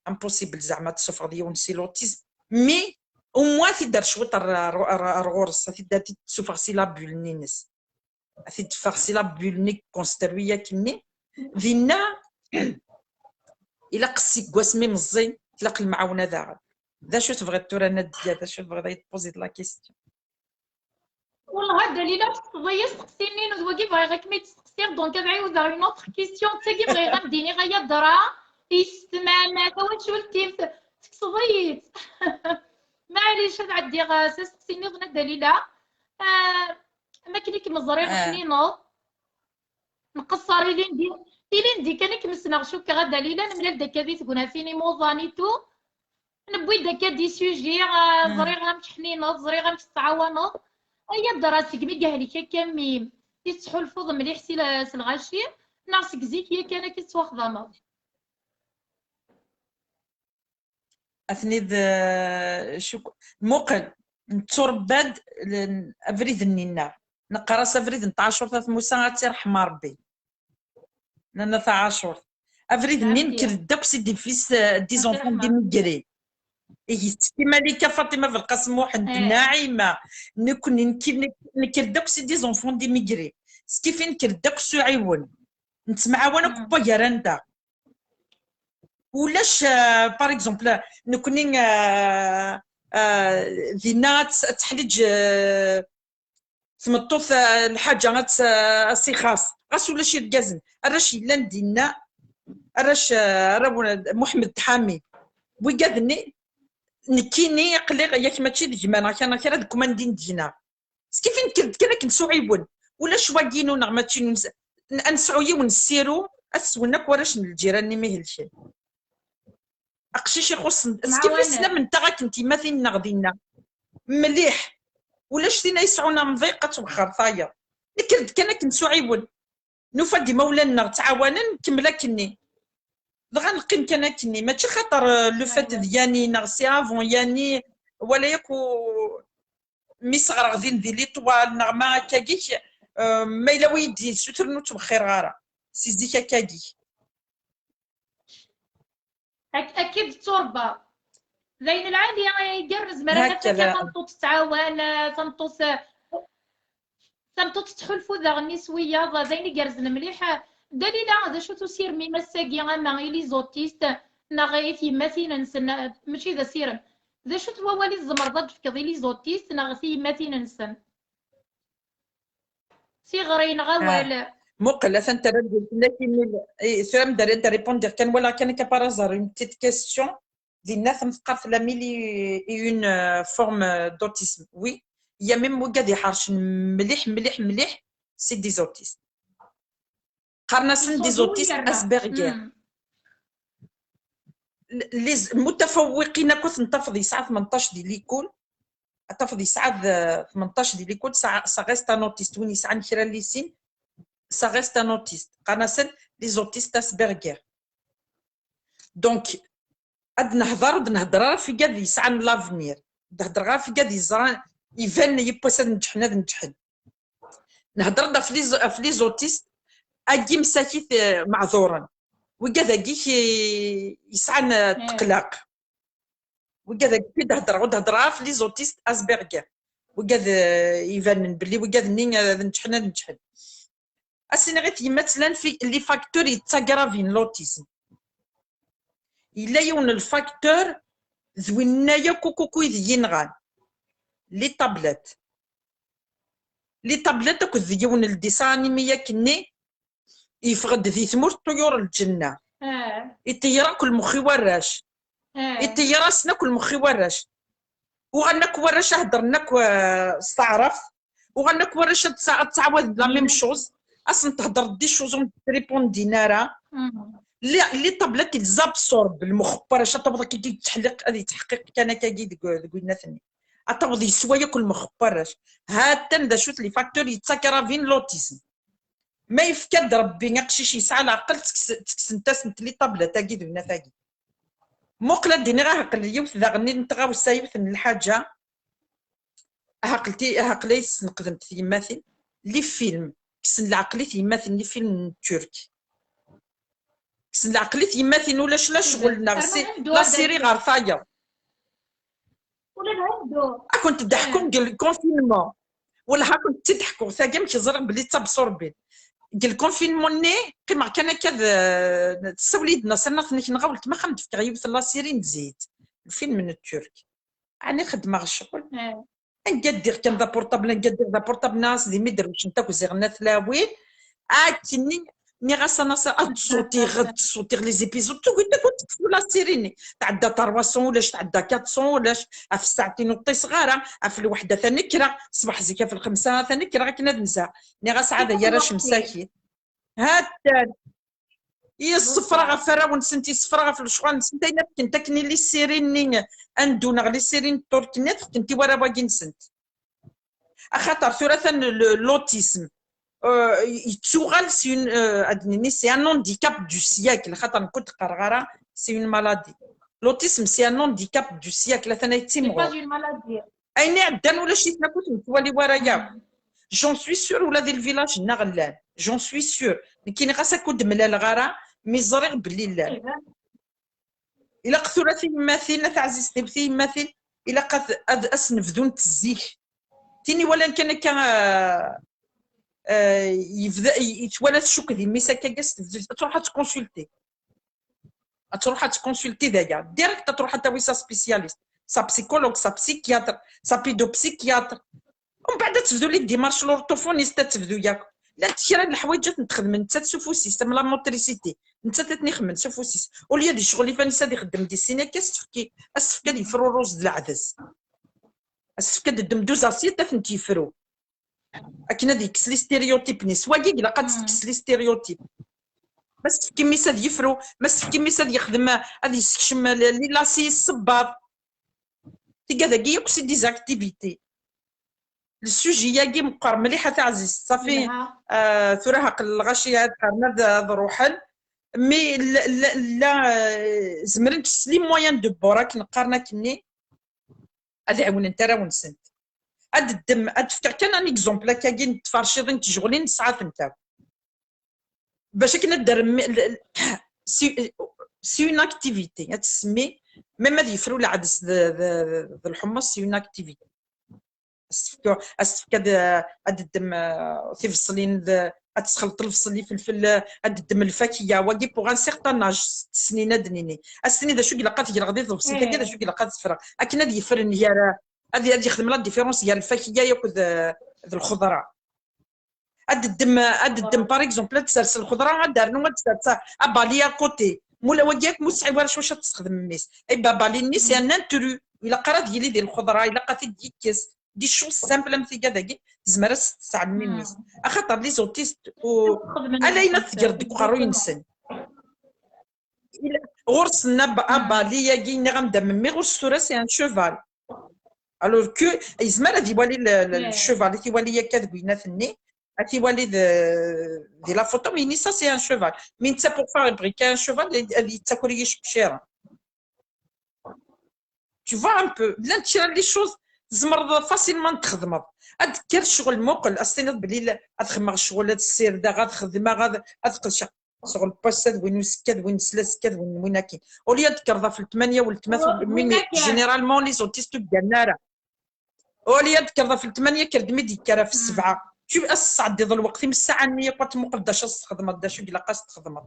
impossible زعما تسوفر ديون سي l'autisme. Mais au moins تقدر شوية الر-، الر-، الر-، الغرس، تقدر تسوفر سي la bulle نينس. تدفع سي la bulle نيك كونسترويا كني. دينا إلا قصيك كواس مي مزي، تلاق المعاونة داغن. ذا شو تبغي تورا نادية، ذا شو تبغي تبوزي la question. والله دليلة تقضي سقسيني نود واقي بغي غير كمي تسقسي، donc أنا عاود une autre question، تاقي بغي غنديني غير درا، يستمعنا، توشولتي تكسضيت. معليش، هاد عندي غا سقسيني غنا دليلة. آه، ما كليك مزرير آه. حنينو. نقصر إلي ندي، إلي ندي كان كمسنا شو كغا دليلة، نملال دكا دي تقولها فيني موضانيتو. نبوي دكا دي سوجي، آه، مم. زريغ غا مكحنينو، زريغ غا مكتعاونو. Ay adra, segmi i yehlek akka mmi-m, i tettḥulfuḍ mliḥ si la-, s lɣaci, neɣ seg zik yakan akka i tettwaxdameḍ? Atni d cuk-, muqel, netturebba-d l-, abrid-nni-nneɣ. Neqqar-as abrid n tɛacurt At Musa, ad tt-irḥem Ṛebbi. Nana taɛacurt. Abrid-nni, nekker-d akk si défis, euh, des enfants d'immigrés. Ihi, ttekki Malika, Faṭima Belqasem Muḥend, Naɛima, nekkni, nekki, nek-, nekker-d akk si des enfants d'immigrés. Skif i nekker-d akk s uɛiwen. Nettemɛawan akk n wagar-anteɣ. Ulac, euh, par exemple, nekkni, euh, euh, dinna ad tt-, ad teḥliǧ, euh, tmeṭṭut, euh, lḥaǧa ad tt-, euh, ad s-ixaṣ. Ɣas ulac irgazen, arrac yellan dinna, arrac, euh, arraw n Muḥemmed Ḥami. Wigad-nni, nekkini aql-i yak mačči d gma neɣ kan kra, d kumandi n degna. Skif i nekker-d kan akken s uɛiwen. Ulac wagi-inu neɣ mačči inu, ad nesɛu yiwen n ssiru, ad t-swen akk warrac n lǧiran-nni mi helken. Aqcic ixuṣṣen, skif i snam-nteɣ akken tyemmatin-nneɣ dinna. Mliḥ. Ulac tin ay yesɛun amḍiq ad twexxer tayeḍ. Nekker-d kan akken s uɛiwen. Nufa-d imawlan-nneɣ ttɛawanen, nkemmel akkenni. Dɣa neqqim kan akkenni. Mačči xaṭer, euh, le fait d Yani neɣ c'est avant Yani, wala yakk u-, mi s-ɣreɣ din di Litwal neɣ ma akkagik, euh, ma yella wi yi-d-yessutren ur ttwexxireɣ ara. Si zik akkagik. Ak-, akkid tturba. D ayen lɛali, ay gar nezmer ad naf akka tameṭṭut tettɛawan, eh, tameṭṭut, eh, tameṭṭut tettḥulfu daɣen s wiyaḍ, d ayen igerrzen mliḥ. Dalila, d acu-t usirem-im ass-agi ama i les autistes neɣ i tyemmatin-nsen, eh, mačči d asirem. D acu-t wawal i tzemreḍ ad d-tefkeḍ i les autistes neɣ tyemmatin-nsen? Tiɣri neɣ awal. Muqel, atan terra-d fell-ak email. Eh, tura mi d-rripundiɣ kan, walaɣ kan akka par hasard une petite question. Dinna tmeqqart la mille et une, euh, forme, euh, d'autisme. Oui, il y a même wigad iḥercen mliḥ, mliḥ, mliḥ, c'est des autistes. Qqaren-asen des autistes Asperger. Les mutafawwiqin akk ad ten-tafeḍ yesɛa tmenṭac di likul, ad tafeḍ yesɛa d tmenṭac di likul, ça, ça reste un autiste. Win yesɛan kra n lisin, ça reste un autiste. Qqaren-asen les autistes Asperger. Donc, ad nehder, ur d-nehder ara ɣef wigad yesɛan l'avenir. D-hedreɣ ɣef wigad yeẓran, iban yiwwas ad neǧḥen, ad neǧḥen. Nehder-d ɣef les, ɣef les autistes, agi msakit, eh, meɛduren. Wigad-agi ki-, yesɛan, eh, ṭṭeqlaq. Wigad-agi ki d-hedreɣ, ur d-hedreɣ ɣef les autistes Asperger. Wigad, eh, ibanen belli wigad-nni, eh, ad neǧḥen, ad neǧḥen. Ad s-iniɣ i tyemmat llan fi-, les facteurs yettagravin l'autisme. Yella yiwen n lfacteur d winna yakk kukukuy d yinɣan. Les tablettes. Les tablettes akked d yiwen n le dessin animé yakkenni yeffeɣ-d di tmurt tuyur lǧenna. Iṭeyyer akk lmex i warrac. Iṭeyyer-asen akk lmex i warrac. Uɣalen akk warrac heddren akk, eh, s taɛrabt. Uɣalen akk warrac ad ttɛawaden la même chose. Ad sen-thedreḍ des choses ur d-répondin ara. Les, les tablettes, ils absorbent lmex n warrac, ad taweḍ akka i yetteḥliq, ad yetteḥqiq kan akkagi deg, deg winnat-nni. Ad taweḍ yeswa yakk lmex n warrac. Ha-t-an d acu-t les facteurs yettagravin l'autisme. Ma yefka-d Rebbi aqcic yesɛa leɛqel, ttekksen-asent les tablettes-agi d winnat-agi. Muqel ad d-iniɣ, aheql yiwet daɣen n tɣawsa, yiwet n lḥaǧa. Aheql ti-, aheql ay tesneqdemt tyemmatin, les films. Kksen leɛqel i tyemmatin, les films n Turk. Kksen leɛqel i tyemmatin, ulac la ccɣel neɣ si la série ɣer tayeḍ. Ad kent-d-ḥkuɣ deg le confinement. Wellah ad kent-tt-id-ḥkuɣ, tagi amek ẓriɣ belli d tabṣurbin. Deg le confinement-nni, qqimeɣ kan akka d, tessawel-iyi-d Naṣir, neɣ tenna-k, neɣ a weltma, ad am-d-fkeɣ yiwet n la série n zzit, lfilm n Turk. Ɛni xeddmeɣ ccɣel? Anga ddiɣ kan d aportable, anga ddiɣ d aportable, nniɣ-as d imi d-rewcent akk ziɣen a tlawin. Akkenni, nniɣ-as a Naṣir, ad d-ṣutiɣ, ad d-ṣutiɣ les épisodes. Tugi, tugi, teṭṭef la série-nni. Tɛedda trois cents ulac, tɛedda quatre cents ulac. Ɣef ssaɛtin ur ṭṭiseɣ ara, ɣef lweḥda atan kkreɣ, ṣṣbeḥ zik ɣef lxemsa atan kkreɣ akken ad nzehɣ. Nniɣ-as, ɛad ay arrac msakit. Ha-t-an. Yessefra ɣef warraw-nsent, yessefra ɣef lecɣal-nsent, ayen ad fkent akken i les séries-nni hindu neɣ les séries n Turk-nni, ad fkent i warraw-agi-nsent. Axaṭer tura atan le- l'autisme, euh, yettuɣal c'est une, euh, ad nini, c'est un handicap du siècle, xaṭer nekk ur d-qqareɣ ara c'est une maladie. L'autisme c'est un handicap du siècle, atan ay d timɣur. Ayen iɛeddan ulac-iten akk, ur ten-nettwali wara yakk. J'en suis sûr, ula di lvillage-nneɣ llan. J'en suis sûr. Nekkini ɣas akk ur d-mlaleɣ ara, mi ẓriɣ belli llan. Ilaq tura tiyemmatin, a taɛzizt-iw, tiyemmatin, ilaq ad, ad as-nebdunt zik. Tin iwalan kan akka, euh, euh, yebda, y- twala tcukk di mmi-s akka, gas tebda, ad truḥ ad tkonsulti. Ad truḥ ad tkonsulti daya. Direct ad truḥ ad tawi sa spécialiste. Sa psychologue, sa psychiatre, sa pédopsychiatre. Umbeɛd ad tebdu les démarches l'orthophoniste, ad tebdu yakk. Llant kra n leḥwayeǧ ad tent-texdem nettat s ufus-is, am la motricité. Nettat ad ten-ixemmen s ufus-is. Au lieu di ccɣel ifanis ad ixeddem di sin akka, as-tefki, as-tefk ad yefru rruz d leɛdes. As-tefk ad ddem douze assiettes ad tent-yefru. Akken ad yekkes les stéréotypes-nni. S wagi ilaq ad tekkes les stéréotypes. Ma s-tefk mmi-s ad yefru, ma s-tefk mmi-s ad yexdem, ad yessekcem les lacis, ssebbaḍ. Tigad-agi yakk c'est des activités. Le sujet-agi meqqer mliḥ a taɛzizt, ṣafi. Euh, tura haqel lɣaci ad qqaren ad, ad ruḥen. Mais la, la, la, euh, zemrent s les moyens du bord, akken qqaren akkenni, ad ɛiwnent arraw-nsent. Ad ddem, ad d-fkeɣ kan un exemple akkagi n tferciḍin n tejɣulin nesɛa-tent akk. Bac akken ad d-rrem, l- l- c'est c'est une activité, ad tsemmi, même ad yefru leɛdes d, d, d lḥemmeẓ, c'est une activité. As-tefk, as-tefk ad, ad ddem, euh, tibṣelin, d, ad tesxelṭ lebṣel, ifelfel, ad ddem lfakiya, wagi pour un certain âge, st snin ad d-nini. As-tini d acu i ilaq ad t-greɣ di tebṣelt-agi, d acu i ilaq ad t-ffreɣ. Akken ad yefren gar, ad, ad yexdem la différence gar lfakiya akked, euh, d lxeḍra. Ad ddem, ad ddem, par exemple, ad tsers lxeḍra, ad d-rnu, ad tsers abali à côté. Mula wagi akk mu tesɛi wara cwacu ad tesxedm mmi-s. Ay babali-nni, c'est un intrus. Ilaq ara ad yili di lxeḍra, ilaq ad t-id-yekkes. Des choses simples am tigad-agi, tezmer ad s-tesɛelm mmi-s. Axaṭer les autistes, u- ala ayen ad tger deg uqerruy-nsen. Ɣur-sen ab- abali-agi, nniɣ-am-d a memmi, ɣur-s tura c'est un cheval. Alors que yezmer ad iwali le- le- le cheval, ad t-iwali akka deg winnat-nni, ad t-iwali de, di la photo, mais ini ça c'est un cheval. Mais netta pour fabriquer un cheval, ad yettaker yicebciren. Tu vois un peu, llant kra n les choses tzemreḍ facilement ad txedmeḍ. Ad d-tekker ccɣel, muqel, ad s-tiniḍ belli la- ad xedmeɣ ccɣel, ad ssirdeɣ, ad xedmeɣ, ad, ad qedceɣ. Ccɣel n wass-a d win uzekka d win n slas-akka d win n win akkin. Au lieu ad d-tekkreḍ ɣef letmanya weltma, généralement les autistes ur d-gganen ara. Au lieu ad d-tekkreḍ ɣef letmanya, kker-d mi d-yekker ɣef ssebɛa. Tu as-tesɛeddiḍ lweqt, im ssaɛa-nni yakk ad tmuqel d acu ad s-txedmeḍ, d acu i ilaq ad s-txedmeḍ.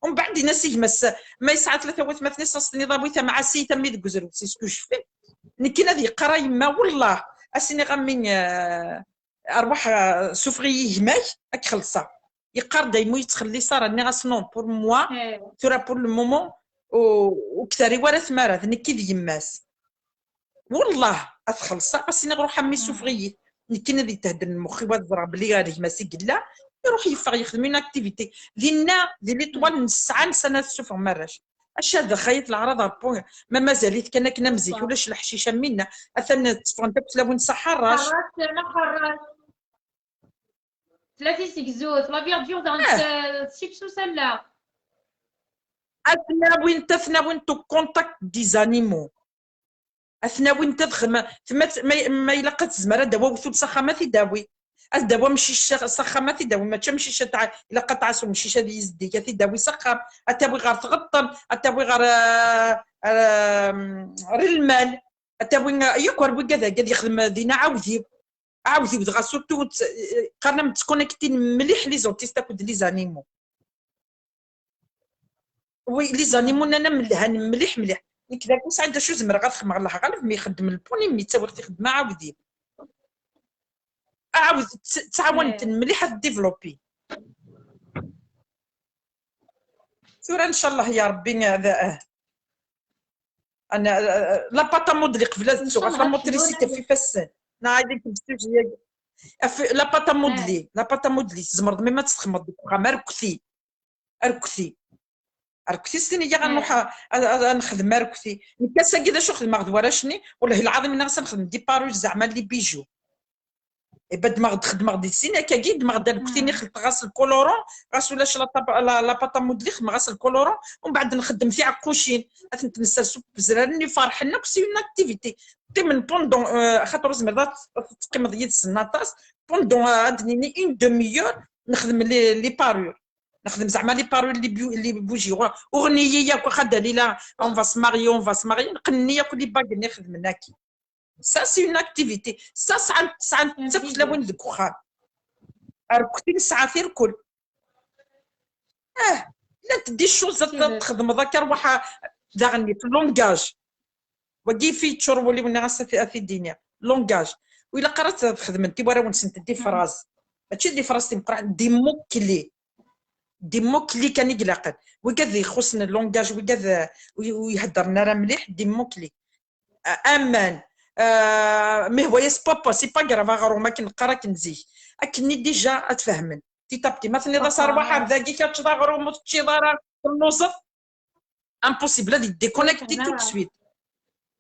Umbeɛd, ini-as i gma-s, ma yesɛa tlata watmaten-is, ad s-tiniḍ awi-t a mɛasi, tammi deg uzrus, c'est ce que je fais. Nekkini ad yeqqar a yemma, wellah, ad s-iniɣ a mmi, euh, arwaḥ, euh, sufeɣ-iyi gma-k, ad k-xellṣeɣ. Yeqqar dayma ur yettxelliṣ ara, nniɣ-as non, pour moi, tura pour le moment, ur k-terri wara tmara, d nekk i d yemma-s. Wellah, ad t-xellṣeɣ, ad s-iniɣ ruḥ a mmi sufeɣ-iyi. Nekkini ad yethedden lmux-iw, ad ẓreɣ belli ar gma-s i yella, iruḥ yeffeɣ yexdem une activité. Dinna, di l'étoile n ssɛa, nsan ad sufɣen arrac. Acu ad xayet leɛraḍ ɣer point, ma mazal-it kan akken am zik, ulac leḥcic am winna, atan tteffɣent akk tlawin s aḥerrac. Tlata segzut, la verdure dans le chips au sel. Ad ten-awint, ad ten-awint au contact des animaux. Ad ten-awint ad xedmen, ma, ma, ma ilaq ad tezmer ad d-tawi awtul s axxam, ad t-id-tawi. Ad d-tawi amcic s axxam, ad t-id-tawi. Mačči amcic ad tɛa-, ilaq ad tɛass umcic ad yezdig, ad t-id-tawi s axxam. Ad tawi ɣer tɣeṭṭen, ad tawi ɣer, euh, euh, ɣer lmal. Ad tawi, euh, yakk ar wigad-agi ad yexdem din aɛawdiw. Aɛawdiw dɣa surtout, qqaren-am ttconnectin mliḥ les autistes akked les animaux. Oui, les animaux nnan-am lhan mliḥ mliḥ. Nekk d akken sɛiɣ d acu zemreɣ ad xedmeɣ, Allah ɣaleb, mi ixeddem lpuni, mi ttawiɣ t-ixeddem aɛawdiw. Aɛawd-, tt-, ttɛawanten mliḥ ad développer. Tura ncallah ya Rebbi, ad, ah. Ana, ah, la pâte à modeler qbel ad ttuɣ, ɣef la motricité ɣef ifassen. Neɣ ad ikem sujet-agi. Ɣef la pâte à modeler, la pâte à modeler, tzemreḍ même ad tt-txedmeḍ deg uxxam, arkti. Arkti. Arkti, s tin i yaɣ ad nruḥ a, a, a, a nexdem arkti. Nekk ass-agi d acu xedmeɣ d warrac-nni, wellah lɛaḍim, nniɣ-as ad nexdem des parures zeɛma les bijoux. Iba ddmeɣ-d, xedmeɣ-d sin akkagi, ddmeɣ-d lkutini, xelṭeɣ-as lkoloron, ɣas ulac la pâte à modeler, xedmeɣ-as lkoloron, umbeɛd nxeddem tiɛeqqucin, ad tent-nessers ufezraren-nni, ferḥen akk, c'est une activité. Qqimen pendant, euh, axaṭer ur tezmireḍ ad teqqimeḍ yid-sen aṭas, pendant, euh, ad d-nini une demi-heure, nexdem les, les parures. Nexdem zeɛma les parures, les bu-, les bougies. Ur ɣni-yi yakk, a Dalila, on va se marier, on va se marier. Neqqen-iyi yakk les bagues-nni xedmen akk. Ça, c'est une activité. Ça, sɛan, sɛan akk tlawin deg uxxam. Rkutin sɛa tirkul. Ah, llant des choses ad txedmeḍ akka, rwaḥ daɣen في le langage. Wagi fi yeččur wul-iw, nniɣ-as a t-, a t-id-iniɣ. Langage. U ilaq ara txedmemt i warraw-nsent des phrases. Mačči des phrases timeqqranin, des mots clés. Des mots clés kan i ilaqen. Wigad ixuṣṣen langage, wigad, euh, ur, ur iheddren ara mliḥ, des mots clés. Euh, aman, euh, mehwa-yas papa, c'est pas grave, aɣrum akken neqqar akken zik. Akkenni déjà ad t-fehmen. Petit à petit. Ma tenniḍ-as arwaḥ ar dagi, ad teččeḍ aɣrum, ur teččiḍ ara, telluẓeḍ. Impossible, ad yedéconnecté tout de suite.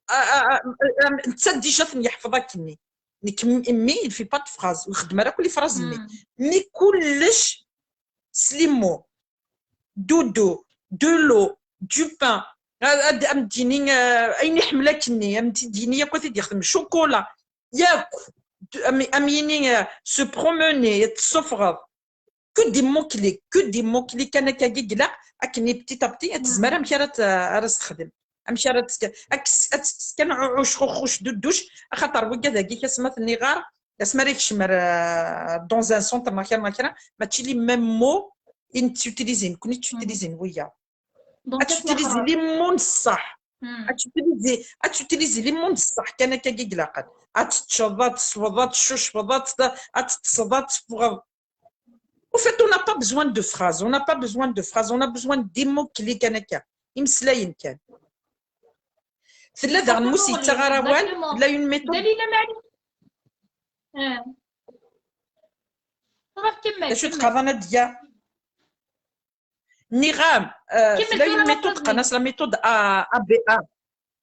Ah, ah, ah, ah, netta déjà ten-yeḥfeḍ akkenni. Nekk m-, mmi, il fait pas de phrase. Ur ixeddem ara akk les phrases-nni. Mais kullec s les mots. Doudou, de l'eau, du pain. Ad, ad, am d-yini, euh, ayen iḥemmel akkenni, am d-yini yakk ad t-id-yexdem. Chocolat, yakk. Du-, am, am yini, euh, se promener, ad tessufɣeḍ. Que des mots clés, que des mots clés kan akkagi i ilaq, akken i petit à petit ad tezmer amek ara t-, ara s-texdem. Amek ara tt-, ad tt-, ad tt-, kan ɛucxuxuc dudduc, axaṭer wigad-agi asma ten-iɣar, asma ara yekcem ar, euh, dans un centre neɣ kra neɣ kra, mačči les mêmes mots i nettutilizi, nekkni ttutilizi wiyaḍ. Ad tutilizi les mots n ṣṣeḥ. Ad tutilizi, ad tutilizi les mots n ṣṣeḥ kan akkagi i ilaqen. Ad teččeḍ, ad tesweḍ, ad teccucfeḍ, ad t-, ad teṭṭseḍ, ad teffɣeḍ. Au fait, on n'a pas besoin de phrases, on n'a pas besoin de phrases, on a besoin des mots clés kan akka. Imeslayen kan. Tella daɣen mu s-yettaɣ ara awal, tella une méthode. Dalila, maɛli. Ah. Ruḥ kemmel, d acu kemmel. Teqqareḍ a Nadia? Nniɣ-am, euh, tella une méthode, qqaren-as la méthode A B A.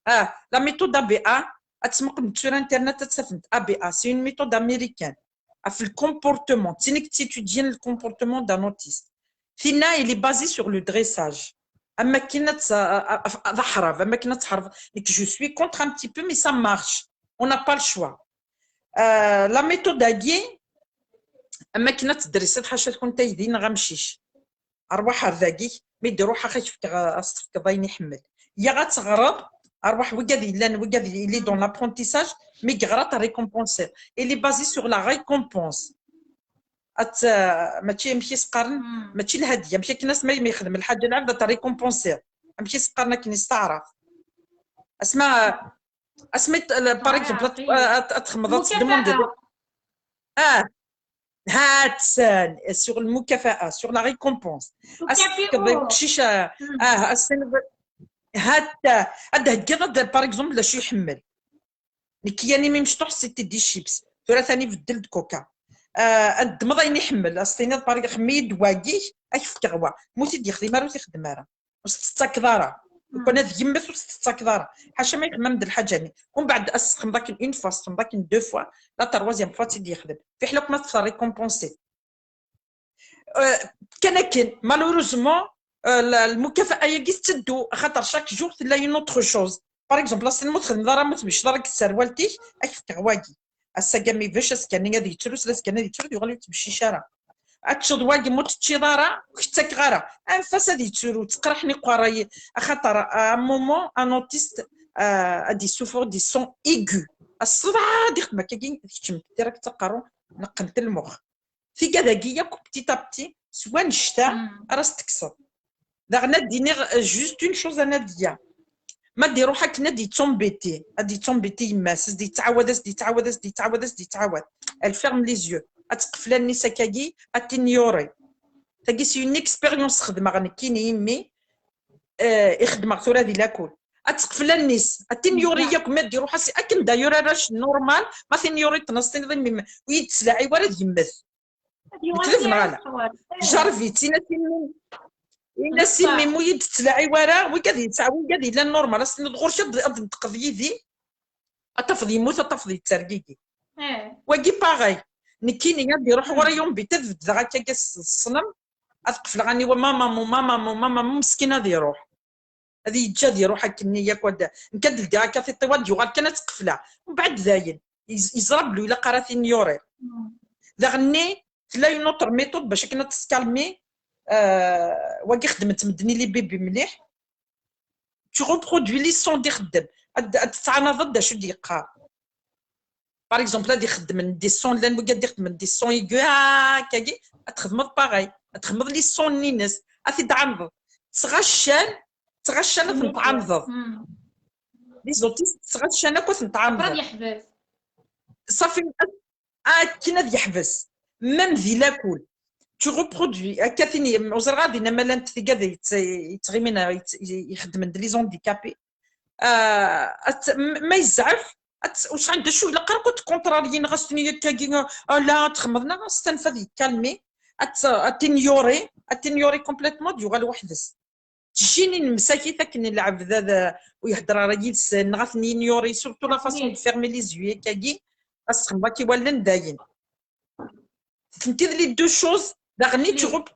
Ah, la méthode A B A, ad tesmuqlemt sur internet ad tt-tafemt. A B A, c'est une méthode américaine. Ɣef le comportement, d tin i yettitudyin le comportement d'un autiste. Tinna, il est basé sur le dressage. Am akken ad tt-, a, a, a, d aḥrab, am akken ad tḥerbeḍ. Nekk, je suis contre un petit peu, mais ça marche. On n'a pas le choix. Euh, la méthode-agi, am akken ad tedrisiḍ ḥaca tkun taydi neɣ amcic. Arwaḥ ar dagi, mi d-iruḥ, ad ak-fkeɣ, ad s-tefkeḍ ayen iḥemmel. Yaɣ ad teɣreḍ, arwaḥ wigad yellan, wigad yelli dans l'apprentissage, mi yeɣra, ad t-récompensiḍ. Il est basé sur la récompense. At, mačči amek i s-qqaren, mačči lhadya, amek akken asma mi yexdem lḥaǧa lɛebd, ad t-récompensiḍ. Amek i s-qqaren akken i s-taɛrabt? Asma, asma, par exemple, ad, ad, ad txedmeḍ, ad tdemanded. Ah, ha-tt-an, sur المكافأة, sur la récompense. Ad s-tefkeḍ i uqcic, ah, ad s-tiniḍ, ha-t-, ad d-theggiḍ, ad, par exemple, d acu iḥemmel. Nekk yani mi mecṭuḥ, c'était des chips. Tura tani beddel-d coca. Ah, ad ddmeḍ ayen iḥemmel, ad s-tiniḍ, par exemple, xemmem-iyi-d wagi, ad k-fkeɣ wa. Ma ur t-id-yexdim ara, ur t-ixeddem ara. Ur s-tettakeḍ ara. Lukan ad yemmet, ur s-tettakeḍ ara. Ḥaca ma yexmem d lḥaǧa-nni. Umbeɛd ad s-texdmeḍ akken une fois, s-texdmeḍ akken deux fois, la troisième fois ad tt-id-yexdem. Fiḥel akk ma teṭṭfeḍ récompensé. Euh, kan akken, malheureusement, euh, la, المكافأة-agi tetteddu, axaṭer chaque jour tella une autre chose. Par exemple, ass-n ma ur txedmeḍ ara, ma ur tmecceḍ ara deg tserwalt-ik, ad k-fkeɣ wagi. Ass-agi mi bac, azekka-nni ad yettru, s azekka-nni ad yettru, yuɣal ur yettbeccic ara. Ad teččeḍ wagi, ma ur teččiḍ ara, ur k-ttakeɣ ara. Anef-as ad yettru, ttqerriḥen iqerray, axaṭer, à un moment, un autiste, euh, ad yessufeɣ des sons aigus. Ass-a ad ixdem akkagi, tkeččem direct aqerru, neqqen-t lmux. Tigad-agi yakk, petit à petit, s wannect-a ara s-tekkseḍ. Daɣen ad d-iniɣ, euh, juste une chose a Nadia. Ma d-iruḥ akken ad d-yettembêti, ad d-yettembêti yemma-s, ad d-yettɛawad, ad d-yettɛawad, ad d-yettɛawad, ad d-yettɛawad. Elle ferme les yeux. Ad teqfel allen-is akkagi, ad t'ignorer. Tagi, c'est une expérience xedmeɣ nekkini, i mmi, euh, i xedmeɣ tura di lakul. Ad teqfel allen-is, ad t'ignorer yakk, ma d-iruḥ as-, akken d'ailleurs arrac normal, ma t'ignorer-ten, as-tiniḍ i mmi-m, ur yi-d-tettlaɛi wara, ad yemmet. Lekdeb neɣ ala? Jarreb-itt, in-as i mmi-m, in-as i mmi-m, ur yi-d-tettlaɛi wara, wigad yettɛa-, wigad yellan normal, as-tiniḍ ɣur-k ad, ad tneṭqeḍ yid-i, ad tafeḍ yemmut, ad tafeḍ yettergigi. Wagi pareil. Nekkini ad iruḥ ɣur-i yumbit, ad beddeɣ akka s ṣṣnem, ad qefleɣ aniwa mama mu, mama mu, mama mu, meskin ad iruḥ. Ad yeǧǧ ad iruḥ akkenni yakk ad, nekk ad ldiɣ akka tiṭṭiwa ad yuɣal kan ad tqefleɣ. Mbeɛd dayen, yez-, yeẓra belli ilaq ara tinyuri. Daɣenni, tella une autre méthode bac akken ad teskalmi, euh, wagi xeddmen-tt medden i les bébés mliḥ. Tu reproduis les sons d ixeddem. Ad, ad tettɛanadeḍ d acu d-yeqqar. Par exemple, ad ixeddmen des sons, llan wigi ad ixeddmen des sons aigus, akkagi, ad txedmeḍ pareil. Ad txedmeḍ les sons-nni-ines, ad t-id-tɛandeḍ. Ttɣaccan, ttɣaccan ad ten-tɛandeḍ. Les autistes, ttɣaccan akk ad ten-tɛandeḍ. Ṣafi, akken ad yeḥbes. Même di lakul. Tu reproduis, akka tini, ur ẓriɣ ad inna ma llant tigad yett-, yettɣimin, yett-, ixeddmen d les handicapés. Ah, at-, m-, ma yezɛef, at-, ur sɛan d acu ilaq ara ad tkunṭraliyin, ɣas tini akkagi, ah, la, ad txemmeḍ, neɣ ɣas tanfa ad yekkalmi, ad t-, ad t-inyuri, ad t-inyuri complètement, ad yuɣal weḥd-s. Tjinin msakit akken lɛebd ad, ur ihedder ara yid-sen, neɣ ad ten-inyuri, surtout la façon de fermer les yeux, akkagi, ad s-txemmeḍ akk i wallen, dayen. Tenti d les deux choses, daɣenni tu rep-,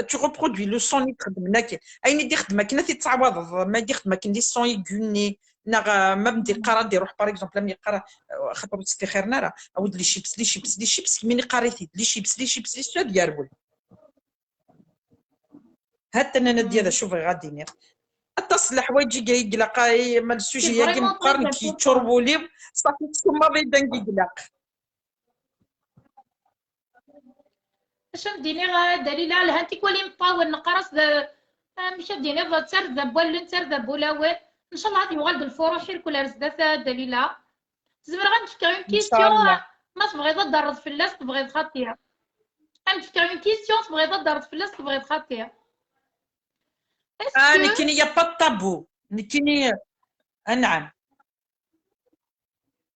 tu reproduis le son i txeddmen akken. Ayen i d-ixeddem akken ad t-id-tɛawadeḍ, ma i d-ixeddem akken les sons aigus-nni, neɣ, euh, ma m-d-iqqar ad iruḥ, par exemple, am yeqqar, euh, xaṭer ur ttfixxiren ara, awi-d les chips, les chips, les chips, kemmini qqar-it-id, les chips, les chips, les chips, ad yerwel. Hatta nana d-, d acu bɣiɣ ad d-iniɣ. Aṭas n leḥwayeǧ i ilaq, ay, ma le sujet-agi meqqar, nekk yeččur wul-iw, ṣafi tsemmaḍ-iyi-d anga i ilaq. Acu am d-iniɣ, a Dalila, lhan tikwal imeṭṭawen, neqqar-as d, amek ad d-iniḍ, d tarda n wallen, d tarda n wulawen. Ncallah ad yuɣal d lfuruḥ irkul ar zdat, a Dalila. Zemreɣ ad m-fkeɣ une question, ma tebɣiḍ ad d-terreḍ fell-as, tebɣiḍ xaṭi. Ad m-fkeɣ une question, tebɣiḍ ad d-terreḍ fell-as, tebɣiḍ xaṭi. Ah, nekkini, y a pas de tabou. Nekkini, anɛam.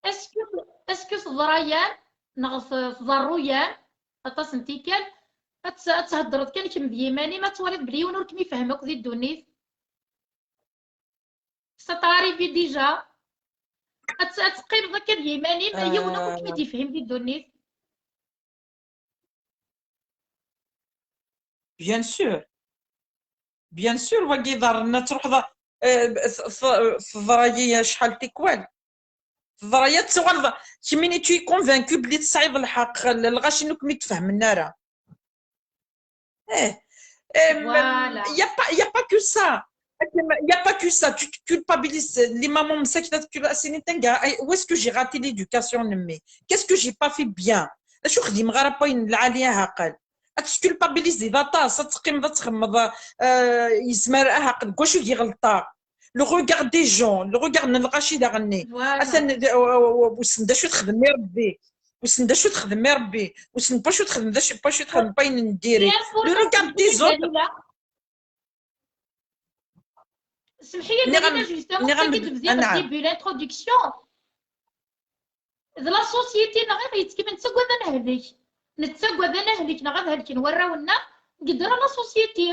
Est-ce que, est-ce que teḍra-yam neɣ t-, tḍerru-yam aṭas n tikkal ad t-, ad theddreḍ kan kemm d yiman-im, ad twaliḍ belli yiwen ur kem-ifehhem akk di ddunit? Ça t'est arrivé déjà? Ad t-, ad teqqimeḍ akka d yiman-im, yiwen akk ur kem-id-ifhim di ddunit? Bien sûr. Bien sûr, wagi iḍarren ad truḥeḍ, eh, t-, t-, teḍra-yi acḥal tikwal. Teḍra-yi ad tuɣaleḍ, kemmini tu es convaincu belli tesɛiḍ lḥeqq, l-, lɣaci ur kem-id-fehmen ara. Eh, eh, il y a pas, il y a pas que ça. Il y a pas que ça. Tu, tu culpabilises les mamans, مساكن, tu leur dis, "Où est-ce que j'ai raté l'éducation de mes? Qu'est-ce que j'ai pas fait bien? Acu xdimeɣ ara pas lɛali aɛaqel?" Ad tesculpabilisiḍ aṭas, ad teqqimeḍ ad txemmeḍ, euh, yezmer aɛaqel, deg wacu i ɣelṭeɣ. Le regard des gens, le regard n lɣaci daɣenni. Atan, euh, euh, euh, wissen d acu texdem i Rebbi. Wissen d acu texdem i Rebbi. Wissen d acu texdem, d acu, d acu texdem, pas n diri. Le regard des autres. Semḥ-iyi, Dalila, justement, tagi d-bdiɣ début l'introduction. D la société neɣ i ɣ-yettkimen, nettagad ad nehlek. Nettagad ad nehlek neɣ ad helken warraw-nneɣ, deg ddra la société.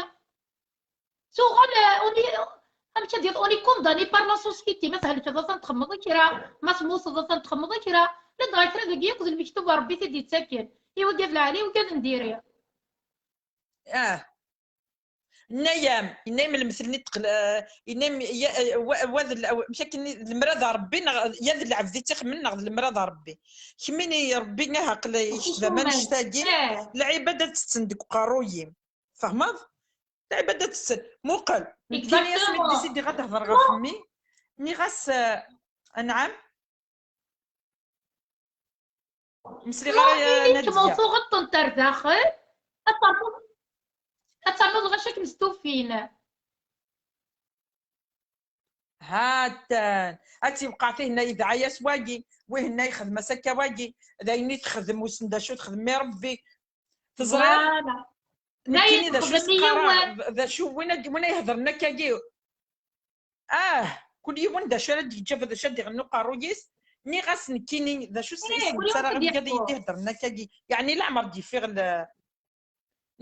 Tuɣal, euh, on est, amek ad d-, on est condamné par la société. Ma thelkeḍ, ad txemmeḍ i kra, ma temmuteḍ, ad txemmeḍ i kra. Ladɣa kra dagi yakk d lmektub n Rebbi i t-id-yettaken. I wigad lɛali, i wigad n diri. Ah. Yenna-yam, yenna-yam lemtel-nni teql-, eh, yenna-yam, ya, eh, wa, wa d l-, aw-, amek akken, d lemrad n Rebbi, neɣ ya d lɛebd i tt-ixemmen, neɣ d lemrad n Rebbi? Kemmini Rebbi, ah, aql-, iketb am annect-agi, lɛibad ad tetten deg uqerruy-im. Tfehmeḍ? Lɛibad ad tetten. Muqel, nekkini asmi d-décidiɣ ad d-hedreɣ ɣef mmi, nniɣ-as, eh, anɛam. Ur sliɣ ara, Nadya. Tuɣeḍ-tent ar daxel, ad ternuḍ, ad ternuḍ ɣac akken stufin. Ha-t-an. Ad tibqeɛ tihenna yedɛa-yas wagi, wihenna yexdem-as akka wagi, d ayen i texdem, wissen d acu texdem i Rebbi. Teẓriḍ? Voilà. Nekkini d acu s-qqareɣ, d acu win ad, win ad ihedren akkagi? Ah, kul yiwen d acu ara d-yeǧǧ, d acu ad d-iɣennu uqerruy-is. Nniɣ-as nekkini d acu s-, i s-nettarra i wigad i yi-d-iheddren akkagi. Yeɛni leɛmer d-yeffiɣ l-,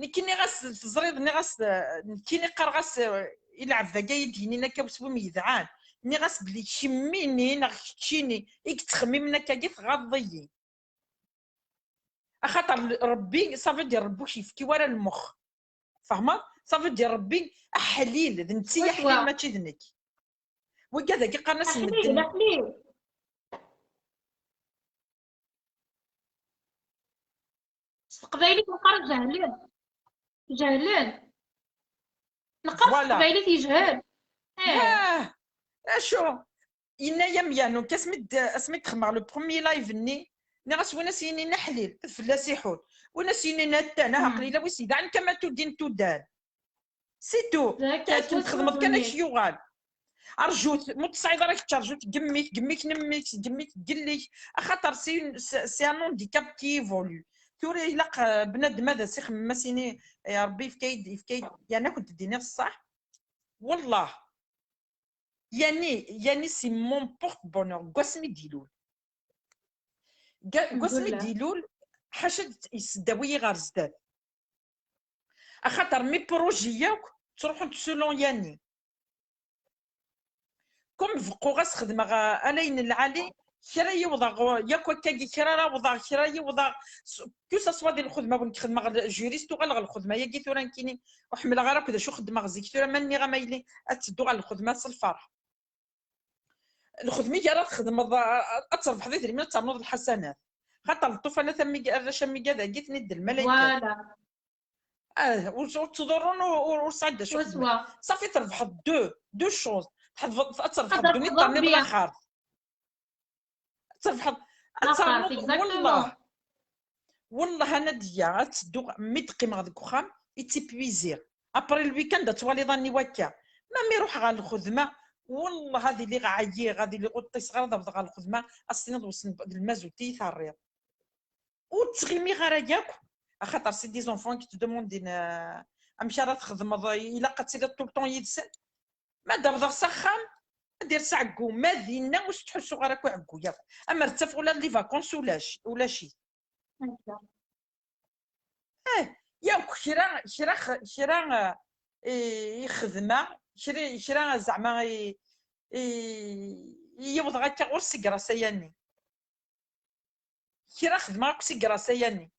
nekkini ɣas teẓriḍ, nniɣ-as, eh, nekkini qqareɣ-as, eh, i lɛebd-agi i d-yennin akka s wimi yedɛan. Nniɣ-as belli kemmini neɣ keččini i yettxemmimen akkagi tɣaḍeḍ-iyi. Axaṭer Rebbi, ça veut dire Rebbi ur k-yefki wara lmux. Fehmeḍ? Ça veut dire Rebbi aḥlil, d netta i aḥlil, mačči d nekk. Wigad-agi qqaren-asen medden. S teqbaylit neqqar jehlen. Jehlen. Neqqar s teqbaylit yejhel. Eh. Ah, acu? Yenna-yam Yanuk, asmi d-, asmi d-xedmeɣ le premier live-nni, nniɣ-as win as-yinin aḥlil, ad fell-as iḥul. Win as-yinin attan, ah, aql-i la wis yedɛan kama tudin tudan. C'est tout. Akken txedmeḍ kan ad k-yuɣal. Rjut, ma ur tesɛiḍ ara kečč, rjut gemmi-k, gemmi-k n mmi-k, gemmi-k n yelli-k, axaṭer c'est une, c'est, c'est un handicap qui évolue. Tura ilaq, euh, bnadem ad as-ixemmem, as-ini, eh, Rebbi yefka-yi-d, yefka-yi-d, yerna ad kent-d-iniɣ ṣṣeḥ. Wallah, yani, yani c'est mon porte-bonheur, deg wasmi d-ilul. Ga-, deg wasmi d-ilul, ḥaca d-, yesseddawi-yi ɣer zdat. Axaṭer mes projets yakk ttruḥun-d selon yani. Comme beqquɣ-as xedmeɣ, ah, ala n lɛali, kra yiwḍeɣ, yakk akkagi, kra ara awḍeɣ, kra yiwḍeɣ, s-, que ça soit di lxedma, win k-xedmeɣ juriste, uɣaleɣ lxedma-yagi tura nekkini, ur ḥemmleɣ ara akk d acu xeddmeɣ zik, tura ma nniɣ-am a yelli, ad teddu ɣer lxedma s lferḥ. Lxedma i ara txedmeḍ, a-, a-, ad terbeḥḍ idrimen, ad ternuḍ lḥasanat. Xaṭer lṭufanat am wigi, arrac am wigad-agi, ten-id d lmalaykat. Voilà. Ah, ur, ur ttḍurrun, ur, ur, ur sɛin d acu xedmen. Swaswa. Ṣafi, trebḥeḍ deux, deux choses. Tḥedveḍ, ad trebḥeḍ ddunit, terniḍ laxert. Ad trebḥeḍ, ad ternuḍ, exactement. Wallah. Wallah, a Nadia, ad tedduɣ, mi d-qqimeɣ deg uxxam, i ttipwiziɣ. Après le week-end, ad twaliḍ anni wakka. Ma mi ruḥeɣ ɣer lxedma, wallah, ad iliɣ ɛyiɣ, ad iliɣ ur ṭṭiseɣ ara, ad awḍeɣ ɣer lxedma, ad s-tiniḍ wsen d lmazut i yi-terriḍ. Ur ttɣimiɣ ara yakk, axaṭer c'est des enfants qui te demandent, euh, amek ara txedmeḍ, ilaq ad tiliḍ tout le temps yid-sen. Ma d-awḍeɣ s axxam, ad d-ires ɛeggu, ma dinna ur s-ttḥussuɣ ara akk i ɛeggu yakk. Amer ttafeɣ ula d les vacances ulac, ulac-it. Eh, yakk kra, kra, kra, eh, i xedmeɣ, kra, kra zeɛma i, i, i yiwḍeɣ akka ɣur-s i grâce à yani. Kra xedmeɣ akk si grâce à yani.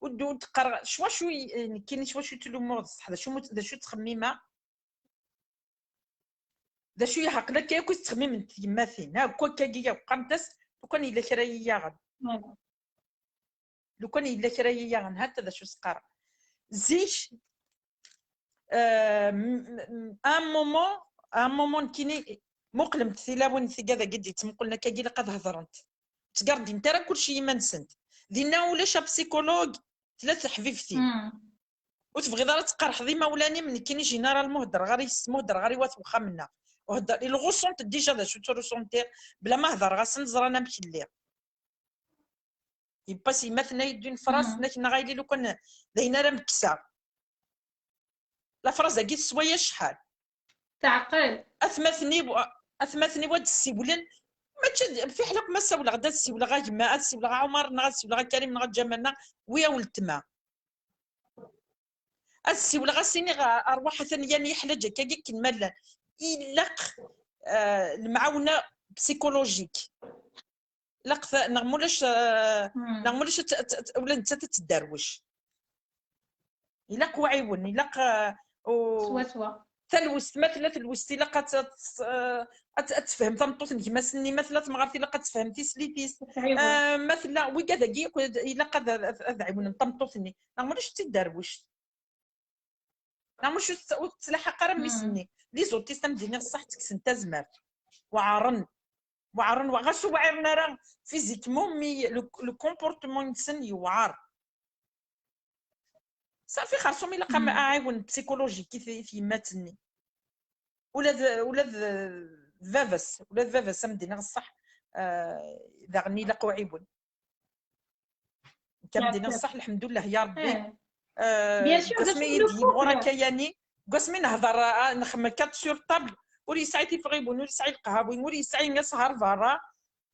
Ur d-, ur d-qqareɣ, s wacu i, nekkini s wacu i ttlummuɣ d ṣṣeḥ, d acu mu-, d acu ttxemmimeɣ? D acu i aql akka akk i ttxemmiment tyemmatin? Akk akkagi akk qqarent-as, lukan yella kra i yi-yaɣen. Lukan yella kra i yi-yaɣen, hatta d acu s-qqareɣ. Zik, euh, m-, m-, à un moment, à un moment nekkini, muqlemt tilawin tigad-agi d-yettmuqulen akkagi, ilaq ad hedrent. Ttgardint ara kulci i yiman-nsent. Dinna ulac apsikulug, tella teḥbibtin. Ur tebɣiḍ ara ad tqerḥeḍ imawlan-im, nekkini généralement heddreɣ ɣer yes-, ma heddreɣ ɣer i wat wexxam-nneɣ. Uhedder, il ressent déjà d acu ttrusuntiɣ, bla ma hedreɣ-asen, ẓran amek lliɣ. Yebba s yemma-tneɣ-d une phrase, tenna-k neɣ a yelli lukan d ayen ara m-kkseɣ. La phrase-agi teswa-yi acḥal. Teɛqel. Atmaten-iw, atmaten-iw ad d-ssiwlen, mačči d, fiḥel akk ma ssawleɣ-d, ad ssiwleɣ a gma, ad ssiwleɣ a Ɛumar, neɣ ad ssiwleɣ a Karim, neɣ a Ǧamal, neɣ wi a weltma. Ad ssiwleɣ, ad s-iniɣ, ṛwaḥ, atan yan yeḥlaǧ akkagi akken ma llan. Ilaq, eh, lemɛawna psychologique. Ilaq ta-, neɣ mulac, eh, neɣ mulac ad t-, ad t-, ula nettat ad tedderwec. Ilaq uɛiwen, ilaq, eh, u-, swaswa. Talwest, ma tella telwest, ilaq ad t-, ad t-, eh, ad t-, ad tefhem tameṭṭut n gma-s-nni, ma tella temɣart, ilaq ad tefhem tislit-is. Eh, ma tella, wigad-agi akk, ilaq ad, ad, ad ɛiwnen tameṭṭut-nni. Neɣ mulac d tidderwect. Neɣ mačči ur tt-, ur tettlaḥaq ara mmi-s-nni. Les autistes, am d-iniɣ ṣṣeḥ, ttekksen tazmert. Weɛren. Weɛren, wa-, ɣas ur wɛiren ara physiquement, mais le, le comportement-nsen yewɛer. Safi, xersum ilaq am aɛiwen psychologique i t-, i tyemmat-nni. Ula d, ula d baba-s, ula d baba-s, am d-iniɣ ṣṣeḥ, eh, daɣen ilaq uɛiwen. Nekk am d-iniɣ ṣṣeḥ, lḥemdullah ya Rebbi. Eh, deg wasmi i d-yimɣur akka yani, deg wasmi nehder, ah, nxemmel quatre sur table, ur yesɛi tifɣiwin, ur yesɛi lqehawin, ur yesɛi asehar berra,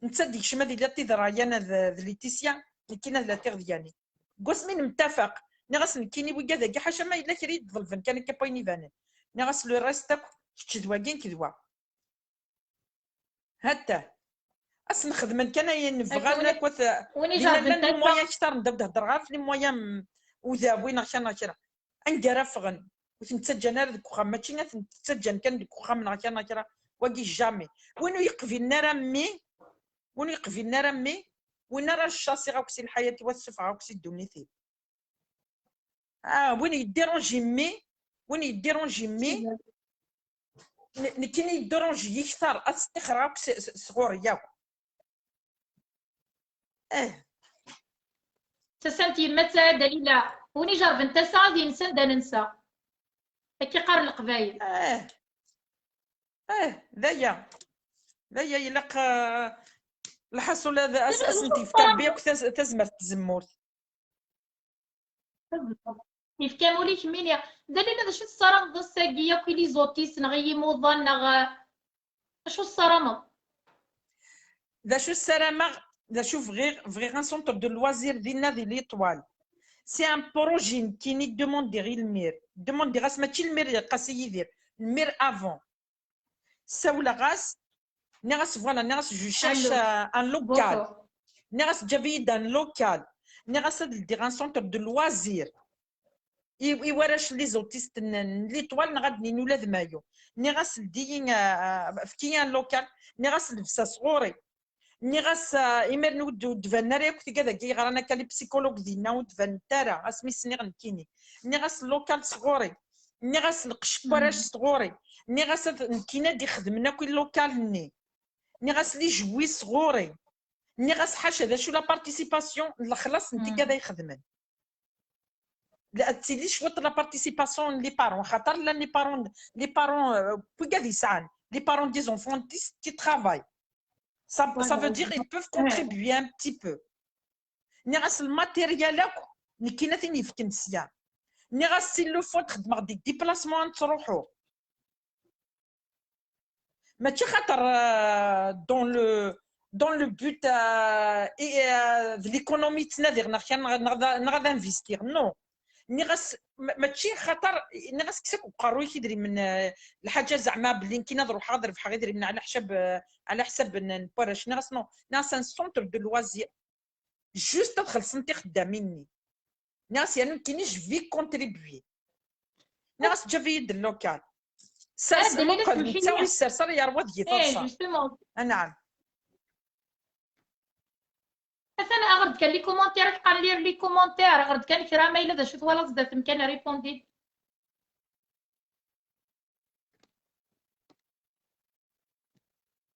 netta d-yekcem ad iliḍ tiderɣa yana d, d Laetitia, nekkini ad latiɣ d yani. Deg wasmi nemtafaq, nniɣ-as nekkini wigad-agi, ḥaca ma yella kra i d-ḍelben kan akka n wayen ibanen. Nniɣ-as le reste akk, kečč d wagi, nekk d wa. Hatta. As nxedmen kan ayen bɣan. Akk win ijerben tasa. Llan les moyens ktar, nda d-hedreɣ ɣef les moyens, mm, udawi neɣ kra neɣ kra. Anga ara ffɣen, ur ten-ttaǧǧan ara deg uxxam, mačči ad ten-ttaǧǧan kan deg uxxam neɣ kra neɣ kra. Wagi jamais. Win ur yeqbilen ara mmi, win ur yeqbilen ara mmi, win ara ccasiɣ akk si lḥayat-iw, ad ssufɣeɣ akk si ddunit-iw. Ah, win yeddiranji mmi, win yeddiranji mmi, n-, nekkini yeddiranji-yi ktar, ad ttixreɣ akk s-, s-, sɣur-i akk. Eh. Tasa n tyemmat Dalila, win ijerben tasa ad yensen da nensa. Akka qqaren Leqbayel. Eh. Eh, d aya. D aya ilaq, eh, lḥaṣul ad as-, ad sen-t-yefk Rebbi akk taz-, tazmert n tzemmurt. Yefka ul-ik mini. Dalila, d acu tessarameḍ ass-agi akk i les autistes neɣ i yimuḍan neɣ, eh, acu tessarameḍ? D acu ssarameɣ, d acu bɣiɣ, bɣiɣ un centre de loisirs dinna di Litwal. C'est un projet nekkini demandiɣ i lmir. Demandiɣ-as, mačči lmir yeqqas i Yidir, lmir avant. Ssawleɣ-as, nniɣ-as, voilà, nniɣ-as, je cherche, euh, un local. Nniɣ-as, ǧǧab-iyi-d un local. Nniɣ-as ad ldiɣ un centre de loisirs i, i warrac les autistes n, n Litwal, neɣ ad d-nini ula d Mayo. Nniɣ-as, ldi-yi, euh, euh, efk-iyi un local. Nniɣ-as, lebsa sɣur-i. Nniɣ-as, ah, imiren ur d-, ur d-banen ara akk tigad-agi yeɣran akka, les psychologues dinna ur d-banent ara, asmi s-nniɣ nekkini. Nniɣ-as, local sɣur-i. Nniɣ-as, lqecc n warrac sɣur-i. Nniɣ-as, ad, nekkini ad ixedmen akk i local-nni. Nniɣ-as, les jouets sɣur-i. Nniɣ-as, ḥaca d acu la participation, lexlaṣ n tigad ay xedmen. La, ad tili cwiṭ la participation n les parents, xaṭer llan les parents, les parents, euh, wigad yesɛan, les parents des enfants autistes qui travaillent. Ça, ça veut dire ils peuvent contribuer un petit peu. Nniɣ-as, lmatéryal akk, nekkini ad t-in-yefken sya. Nniɣ-as, s'il le faut, xedmeɣ des déplacements ad nettruḥu. Mačči xaṭer, euh, dans le, dans le but, euh, et, euh, de l'économie ttnadiɣ neɣ kan, neɣ, neɣ, neɣ ad investiɣ. Non. Nniɣ-as, ma-, mačči xaṭer, nniɣ-as, kkes akk deg uqerruy-ik idrimen, euh, lḥaǧa zeɛma belli nekkini ad ruḥeɣ ad rebḥeɣ idrimen ɛla ḥsab, euh, ɛla ḥsab n, n warrac. Nniɣ-as, non. Nniɣ-as, un centre de loisirs. Juste ad xellṣent ixeddamin-nni. Nniɣ-as, yernu nekkini je vais contribuer. Nniɣ-as, ǧǧab-iyi-d local. Sers, muqel, netta ur yessers ara, yerwa deg-i taḍsa. Justement. Anɛam. Atan aɣer-d kan les commentaires, ad qqaren lire les commentaires, aɣer-d kan kra, ma yella d acu twalaḍ zdat-m kan, répondez.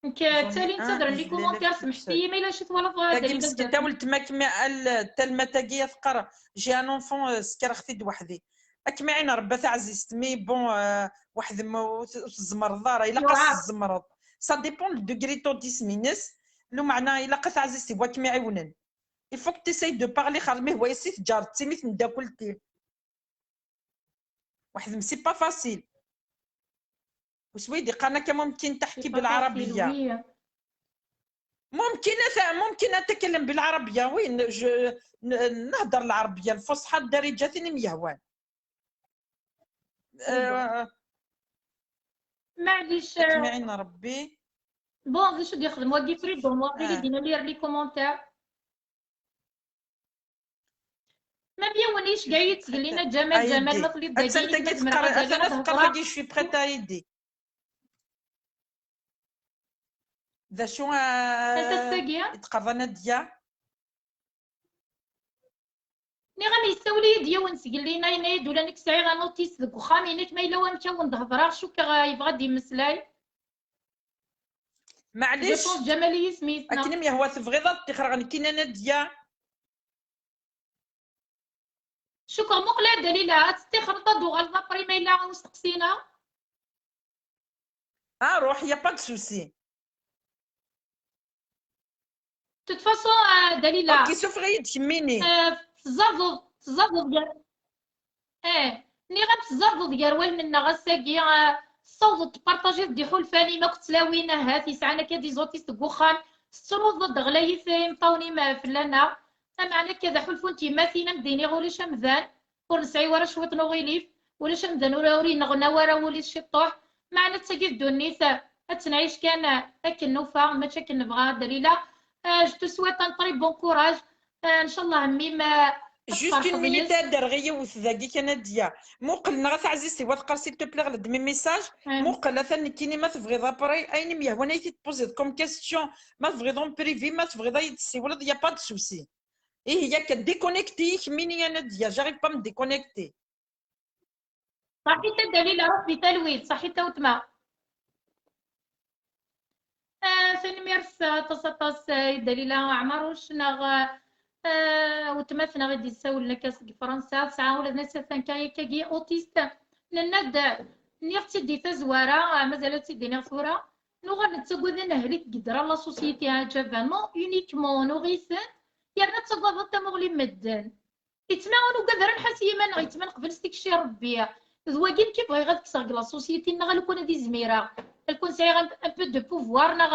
Nekk ttalin ttadren les commentaires, semḥet-iyi ma yella acu twalaḍ. Tagi meskint, a weltma, kmi-, al-, talmat-agi ad teqqar, j'ai un enfant, euh, ssekreɣ-t-id weḥd-i. Ad kem-iɛin Rebbi a taɛzizt, mais bon, euh, weḥd-m ur t-, ur tzemreḍ ara, ilaq ad tzemreḍ. Ça dépend le degré d'autisme-ines, lumeɛna ilaq a taɛzizt i wakken iɛiwnen. Il faut que tu essayes de parler, xaṭer mi hwa yessi tǧaret-tt imi temdakelt-im. Weḥd-m, c'est pas facile. وسويدي قالنا كان ممكن تحكي بالعربية. ممكن أت-، ممكن أتكلم بالعربية، oui، ن-، ج-، ن-، نهدر العربية الفصحى الدارجة ثاني ميهوان. آه، معليش، آه. يعين ربي. Bon، ذي شو يخدم؟ واقي فريدون، واقي آه. يدينا لي les commentaires. Ma bien wani icga yettgellin a Ǧamal, Ǧamal ma tliḍ dagi, ma tqerr-, atan ad tqerr dagi, je suis prête à aider. D acu, euh, i d-teqqareḍ a Nadya? Nniɣ-am yessawel-iyi-d yiwen sgellin, yenna-yi-d ula nekk sɛiɣ un autiste deg uxxam-inek, ma yella wamek a wen-d-hedreɣ, cukkeɣ, euh, yebɣa ad d-yemmeslay. Maɛlic. Je pense Ǧamal i yisem-is, neɣ? Akken i m-yehwa tebɣiḍ ad ṭṭixreɣ nekkini a Nadya. Cukkeɣ muqel a Dalila, ad teṭṭixreḍ ad d-tuɣaleḍ après ma yella usteqsi-ina. Ah, ruḥ, y a pas de souci. De toute façon, euh, Dalila. Ok, sufeɣ-iyi-d kemmini. Euh, tzerdeḍ, tzerdeḍ gar, eh, nniɣ-am tzerdeḍ gar wallen-nneɣ ass-agi, euh, tessawḍeḍ tpartajiḍ-d iḥulfan-im akked tlawin, ahat, yesɛan akka des autistes deg uxxam, tettruḍ-d ɣlayit imeṭṭawen-im, euh, fell-aneɣ. Lameɛna akka d aḥulfu n tyemmatin, am d-iniɣ, ulac amdan ur nesɛi wara cwiṭ n uɣilif, ulac amdan ur, ur yenneɣna wara wul-is ciṭṭuḥ. Meɛna d tagi d ddunit, ad tt-nɛic kan akken nufa, mačči akken nebɣa. Dalila, Euh, je te souhaite un très bon courage. Euh, ncallah, mim, euh, Juste une minute, ad d-rreɣ yiwet dagi kan, Nadia. Muqel neɣ a taɛzizt-iw, ad teqqar s'il te plaît ɣer demi message. Muqel, atan nekkini, ma tebɣiḍ après, ayen i m-yehwan ay t-id-tpoziḍ comme question, ma tebɣiḍ en privé, ma tebɣiḍ ad yi-d-tessiwleḍ, y a pas de souci. Ihi yak déconnecté-yi kemmini a Nadia, j'arrive pas à me déconnecter. Ṣaḥit a Dalila, ruḥ di talwit, ṣaḥit a weltma. Ah, tanemmirt aṭas aṭas, ah, i Dalila Ɛmaruc, neɣ, ah, weltma-tneɣ i d-yessawlen akka seg Fransa, tesɛa ula d nettat atan kan yakkagi autiste. Nenna-d, nniɣ-tt-id di tazwara, ah, mazal ad tt-id-iniɣ tura, nuɣal nettagad ad nehlik deg ddra la société, ah, Java, non, uniquement nuɣ-iten, yerna ttagadeɣ tamuɣli n medden. Yettma ur nugad ara nḥas i yiman-nneɣ, yettma neqbel s tikci n Rebbi. D wagi nekk i bɣiɣ ad kkseɣ deg la société-nneɣ, alukan ad izmireɣ, alukan sɛiɣ un, un peu de pouvoir, neɣ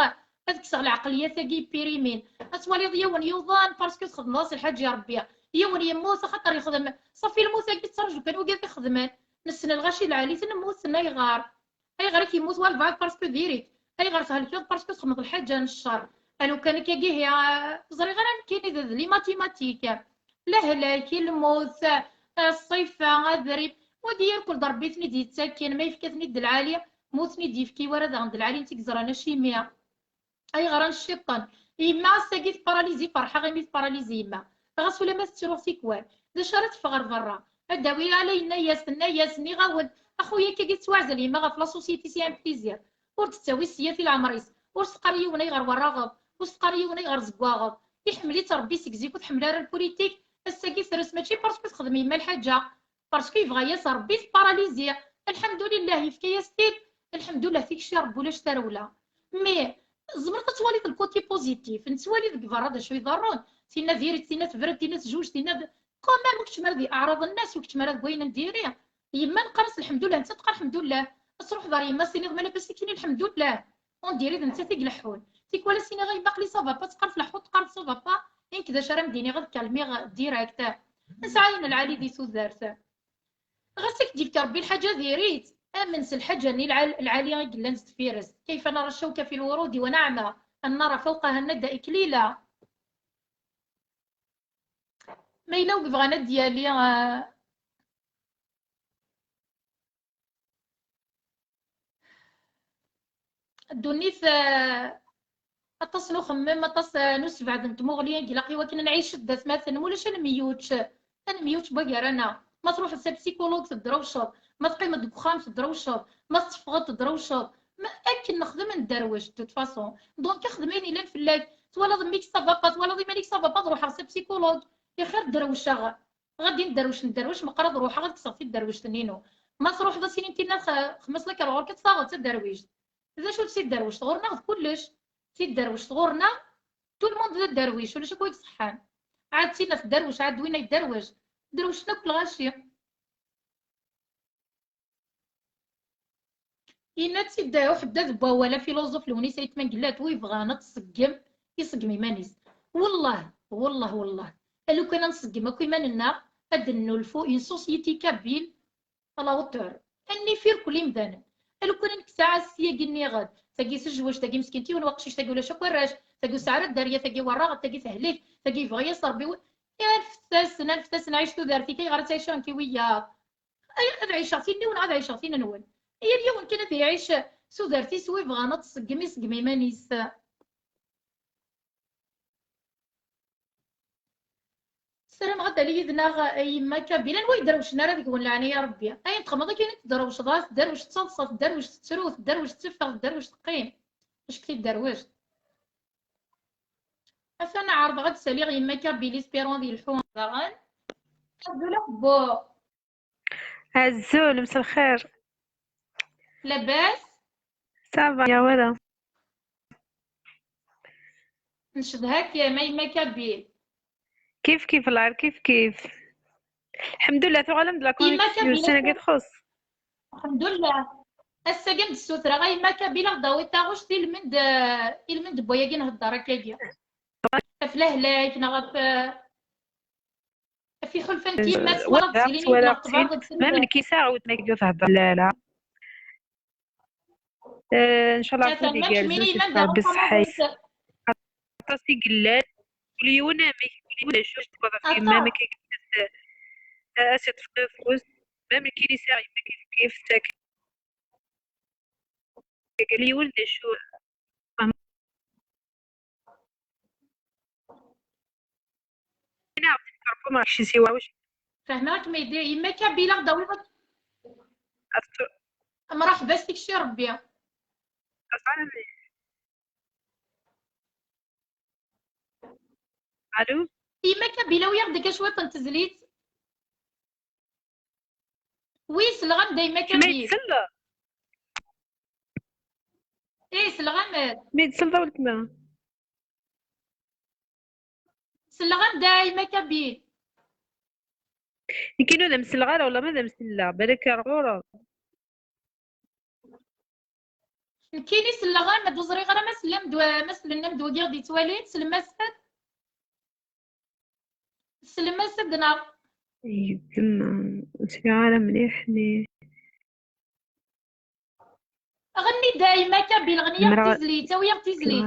ad kkseɣ lɛeqliyat-agi yepirimin. Ad twaliḍ yiwen yuḍan parce que txedmeḍ-as lḥaǧa i Rebbi, yiwen yemmut axaṭer yexdem, ṣafi lmut-agi tettraǧu kan wigi ad t-ixedmen. Nessen lɣaci lɛali-ten mmuten, ayɣer? Ayɣer i k-yemmut walbeɛḍ parce que diri-k? Ayɣer thelkeḍ parce que txedmeḍ lḥaǧa n ccer? Alukan akkagi, ihi, ah, ẓriɣ ara nekkini d, d les mathématiques. Lehlak, lmut, ah, ṣṣifa, adrim, wagi irkel d Rebbi i ten-id-yettakken, ma yefka-ten-id d lɛali, ma ur ten-id-yefki wara daɣen d lɛali, n tt-i yeẓran acimi. Ayɣer a nciṭṭen? Yemma ass-agi tparalizi, ferḥeɣ imi tparalizi yemma. Ɣas ulamma tettru tikwal. D acu ara teffeɣ ɣer berra? Ad d-awi ala yenna-yas, tenna-yas, nniɣ-awen, a xuya, akkagi tettwaɛzel yemma ɣef la société, c'est un plaisir. Ur d-tettawi ssya i leɛmer-is. Ur s-teqqar i yiwen ayɣer werraɣeḍ, ur s-teqqar i yiwen ayɣer zeggaɣeḍ. Iḥemmel-itt Rebbi seg zik, ur tḥemmel ara lpulitik. Ass-agi tres, mačči parce que texdem yemma lḥaǧa, parce que yebɣa-yas Rebbi tparalizi. Lḥemdulillah, yefka-yas-t-id. Lḥemdullah, tikci Rebbi ulac tarewla. Mais tzemreḍ ad twaliḍ le côté positif, nettwali deg berra d acu iḍerrun. Tinna diri-tt, tinna tebra-d, tinna tejwej, tinna d-, quand même, ur keččem ara di aɛraḍ nnas, ur keččem ara deg wayen n diri. Yemma neqqar-as lḥemdullah, nettat teqqar lḥemdullah. Ad truḥeḍ ɣer yemma-s tiniḍ ma labas akkin, lḥemdullah. On dirait d nettat i ileḥḥun. Tikwal as-iniɣ a yemma aql-i ça va pas, teqqar tleḥḥu, teqqar ça va pas. Nekk d acu ara m-d-iniɣ, ad kalmiɣ direct. Nesɛa ayen lɛali di tudert. Ɣas ad k-d-yefk Rebbi lḥaǧa diri-tt, amen s lḥaǧa-nni lɛal-, lɛali i yellan s deffir-s. كيف نرى الشوك في الورود ونعمى أن نرى فوقها الندى إكليلا. Ma yella ur yebɣan ad d-yali, ah, ddunit, ah, aṭas n uxemmem, aṭas, ah, n usebɛed n tmuɣli i ilaq i wakken ad nɛic d atmaten, ma ulac ad nemyuč, ad nemyuč gar-aneɣ. Ma truḥeḍ s apsikulug tedrewceḍ, ma teqqimeḍ deg uxxam tedrewceḍ, ma tetteffɣeḍ tedrewceḍ, ma akken nexdem nderwec de toute façon. Donc xdem ayen yellan fell-ak, twalaḍ mmi-k ça va pas, twalaḍ iman-ik ça va pas, ad ruḥeɣ s apsikulug, ixir drewceɣ. Ɣadi nderwec, nderwec, meqqar ad ruḥeɣ ad kkseɣ tidderwect-nni-inu. Ma truḥeḍ ad s-tiniḍ tinna x-, xmas la kar ɣur-k, ad taɣeḍ d taderwict. D acu d tidderwect? Ɣur-neɣ d kullec. Tidderwect ɣur-neɣ, tout le monde d aderwic, ulac akk win iṣeḥḥan. Ɛad tinna tedderwec, ɛad winna yedderwec. Derwcen akk lɣaci. Yenna-tt-id uḥeddad n wawal, afiluẓuf Lewnis Ayt Mengellat, wi yebɣan ad tṣeggem, iṣeggem iman-is. Wellah, wellah, wellah, a lukan ad nṣeggem akk iman-nneɣ, ad d-nennulfu une société kabyle à la hauteur. Ad nif irkel imdanen. A lukan ad nekk saɛa s yagi nniɣ-d, tagi tejwej, tagi meskint, yiwen waqcic, tagi ulac akk arrac, tagi ur tesɛi ara dderya, tagi werraɣet, tagi tehlek, tagi yebɣa-yas Rebbi. Anfet-asen, anfet-asen, ɛic tudert-ik, ayɣer ad tɛiceḍ nekk i wiyaḍ? Ay, ad ɛiceɣ tin-iw neɣ ad ɛiceɣ tin-nwen? Yal yiwen kan ad iɛic s tudert-is, wi bɣan ad tṣeggem, iṣeggem iman-is. Ssarameɣ ad d-tali yid-neɣ yemma Kabila, anwa yedrewcen ara deg-wen, leɛnaya Rebbi? Ayen txedmeḍ akken i tedrewceḍ, ɣas tedrewc d taḍsa, tedrewc tettru, tedrewc teffeɣ, tedrewc teqqim. Acu k-t-id-derwect? Atan ɛerḍeɣ ad d-saliɣ yemma Kabila, espérant ad yelḥu daɣen. Azul a ḥebbu. Azul, مساء الخير. Labas? Ça va, ya wala. Ncedha-k ma yemma Kabil. Kif kif, la kif kif. Lḥemdullah, tuɣalem-d la Yemma connexion, Kabila. Sin-agi txuṣ. Lḥemdullah. Ass-agi am d-ssutreɣ a yemma Kabila, ad d-tawiḍ taɣect i lmend, eh, i lmend n wayagi nhedder akkagi. Ɣef lehlak neɣ ɣef, eh, ɣef iḥulfan n tyemmat, twalaḍ tilin Twalaɣ neɣ tebɛeḍ deg Même nekk yesɛa weltma i d-ihedder, la la. Eh, ncallah Atan Rebbi ma igerrez kemmini ur iman teffeɣ d beṣṣeḥ-is. aṭas i yellan. Kul yiwen amek, kul yiwen d acu, ɣef yemma amek i yefka, eh, as iṭṭef afus, ma amek i yesɛa yemma kif kif, kul yiwen d acu. Fehmeɣ. Fehmeɣ-kem, yemma Kabila, ɣ-d-awiḍ. Mṛeḥba s tikci Ṛebbi. Alo? Yemma Kabila, awi-aɣ-d akka cwiṭ n tezlit. Wi, selleɣ-am-d a yemma Kabila. Ih, selleɣ-am-d. Ma yi-d-selleḍ a weltma. Selleɣ-am-d a yemma Kabila. Nekkini ur d am-selleɣ ara, wala ma d am-selleɣ, balak ar ɣur-m. Nekkini selleɣ-am-d, ur ẓriɣ ara ma sellam-d wa-, ma sellen-am-d wagi ɣ-d-yettwalin, sellem-as-d. Sellem-as-d neɣ? Yeddem, ur sliɣ ara mliḥ, ni. Ɣenni-d a yemma Kabila, ɣenni-yaɣ tizlit, awi-yaɣ tizlit.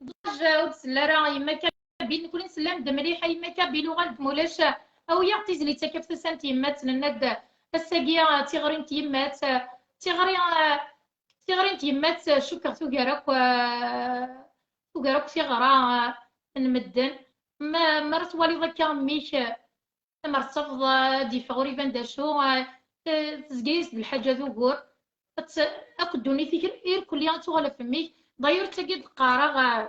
Ur d-selli ara yemma Kabila, nekkni nsellam-d mliḥ a yemma Kabila, uɣal-d mulac, awi-yaɣ tizlit akka ɣef tasa n tyemmat, nenna-d ass-agi d tiɣri n tyemmat, tiɣri, tiɣri n tyemmat, cukkeɣ tugar akk, tugar akk tiɣra n medden. Ma, mi ara twaliḍ akka mmi-k, amer tettafeḍ, eh, ad d-yeffeɣ ur iban d acu, eh, te-, tezga-yas-d lḥaǧa d ugur. Ad tt-, akk ddunit-ik irkelli ad tuɣal ɣef mmi-k. D'ailleurs, d tagi i d-qqareɣ, eh,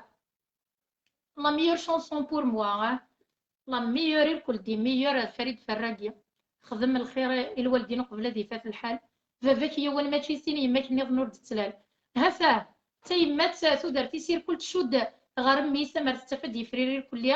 la meilleure chanson pour moi, eh. La meilleure, irkel di meilleure, eh, Farid Ferragi. Xdem lxir i lwaldin uqbel ad ifat lḥal. Baba-k yiwen mačči sin, yemma-k nniḍen ur d-tettlal. Ha-t-a, d tayemmat, eh, tudert-is irkel tcudd ɣer mmi-s, amer tettaf ad d-yefrir irkelli.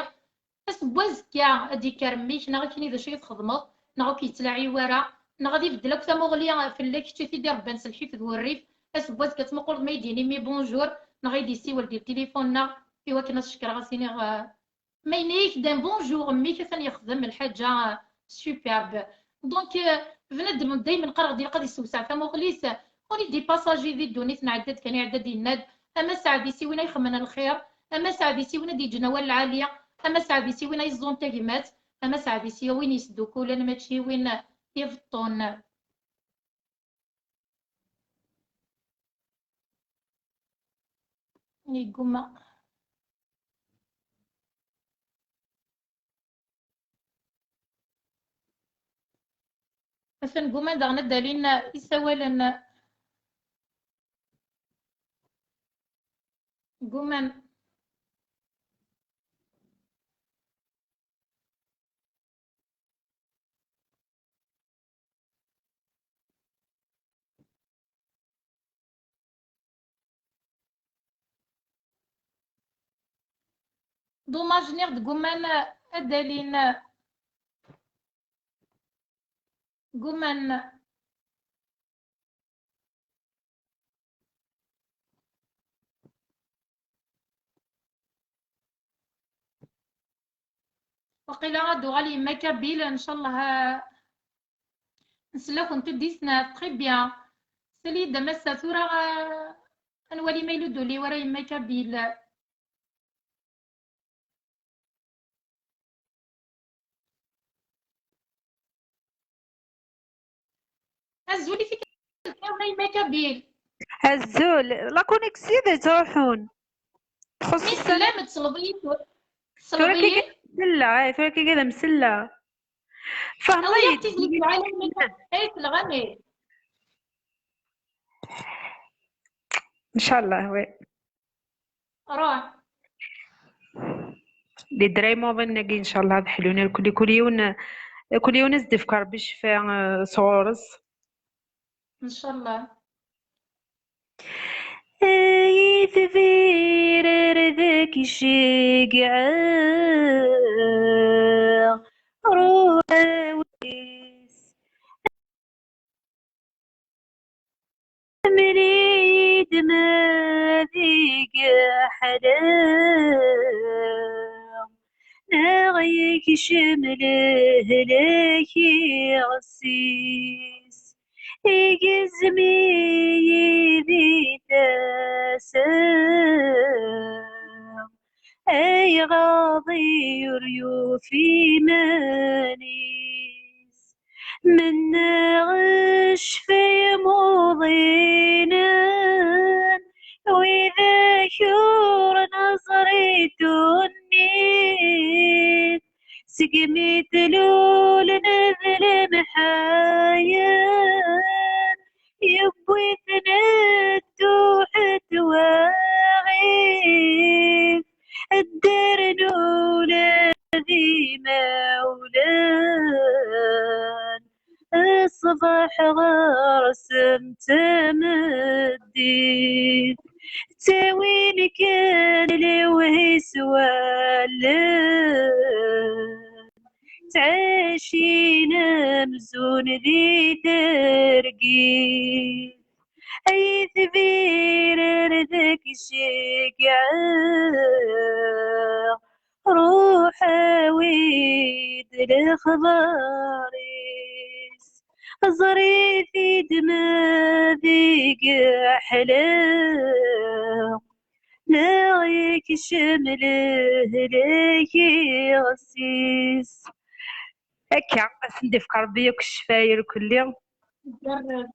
Ass n wazekka ad d-yekker mmi-k, neɣ akken i d acu i txedmeḍ, neɣ ur k-yettlaɛi wara, neɣ ad ibeddel akk tamuɣli fell-ak, kečč i t-id-irebban s lḥif d wurrif. Ass n wazekka ad tmuquleḍ ma i d-yini mmi bonjour, neɣ i d-yessiwel di tilifun, neɣ i wakken ad s-cekkreɣ, ad s-iniɣ, eh, ma yenna-yak-d un bonjour, mmi-k atan yexdem lḥaǧa, eh, superbe. Donc, eh, bnadem daymen qqareɣ-d ilaq ad yessewseɛ tamuɣli-s, on est des passagers di ddunit, nɛedda-d kan, iɛedda-d yenna-d, ama saɛd-is i win ay ixemmen lxir, ama saɛd-is i win ad d-yeǧǧen awal lɛali, ama saɛd-is i win ay yeẓẓun tagmat, ama saɛd-is i win yesdukkulen, mačči i win ibeṭṭun. Yegguma. Atan gguman daɣen ad d-alin isawalen. Gguman. Dommage, nniɣ-d gguman ad d-alin. Gguman. Waqila ad d-tuɣal yemma Kabila, ncallah, ah, nsell-akent-id i snat. Très bien. Sali-d a massa, tura, ah, ad nwali ma yella ur d-tuli wara yemma Kabila. Azul i tikkelt, a yemma Kabila. Azul, la connexion d ttruḥun. Txuṣṣ mi tellam tettleḍ-iyi. Tura kiki d amsella, eh, tura kiki d amsella. Fehmeḍ-iyi-d. Ay, tleɣ-am-d. Ncallah, oui. Ruḥ. Di dra imuḍinen-agi, ncallah, ad ḥlun irkelli, kul yiwen, kul yiwen ad s-d-ifk Rebbi ccfa, eh, sɣur-s. Ncallah. Ay itbir ar d ak-ceggɛeɣ, ruḥ awi-d. Mel-iyi-d ma deg ḥlaɣ, neɣ yekcem lehlak iɣes-is. Igzem-iyi di tasa, ayɣaḍ-i ur yufi iman-is. Mennaɣ ccfa imuḍinen, widak ur neẓri ddunit, segmi d-lulen d lemḥayen, yewwi-ten dduḥ n twaɣit, ddren ula d imawlan. Ṣṣbeḥ ɣer-sen d tameddit, ttawin kan lewhi s wallen, ttɛacin amzun di targit. Ay tbirer deg ceggɛeɣ, ruḥ awi-d lexbar-is. Ẓer-it-id ma deg ḥla, neɣ yekcem lehlak iɣes-is. Akka, ad sen-d-ifk Ṛebbi akk ccfa irkelli. Igerrez.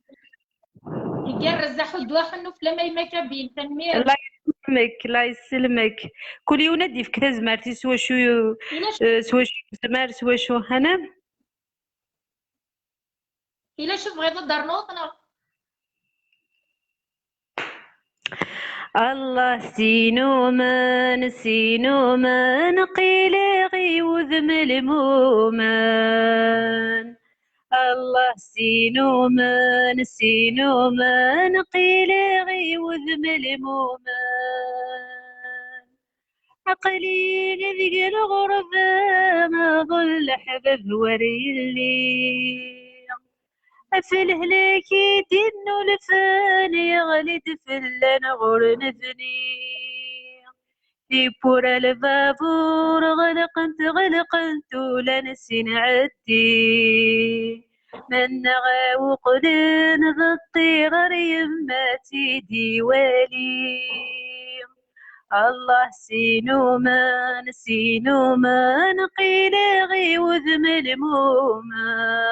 Igerrez, aḥuddu aḥunnu fell-am a yemma Kabil, tanemmirt. Allah yesselmek, Allah yesselmek. Kul yiwen ad d-ifk tazmert-is s wacu, eh, s wacu yezmer, s wacu, hana? Yella acu tebɣiḍ ad d-ternuḍ, neɣ? Allah s inumen, s inumen, qiliɣ i wudem lmumen. Allah s inumen, s inumen, qiliɣ i wudem lmumen. Aql-i deg lɣerba, ḍul leḥbab wer yelli. Ɣef lehlak i d-innulfan, yeɣli-d fell-aneɣ ur nebni. Tiwwura lbabur ɣelqent, ɣelqent ula nessin ɛeddi. Mennaɣ awqlen d ṭṭir ar yemma tt-id-iwali. Allah s inuman, s inuman, qiliɣ i wudem lmuman.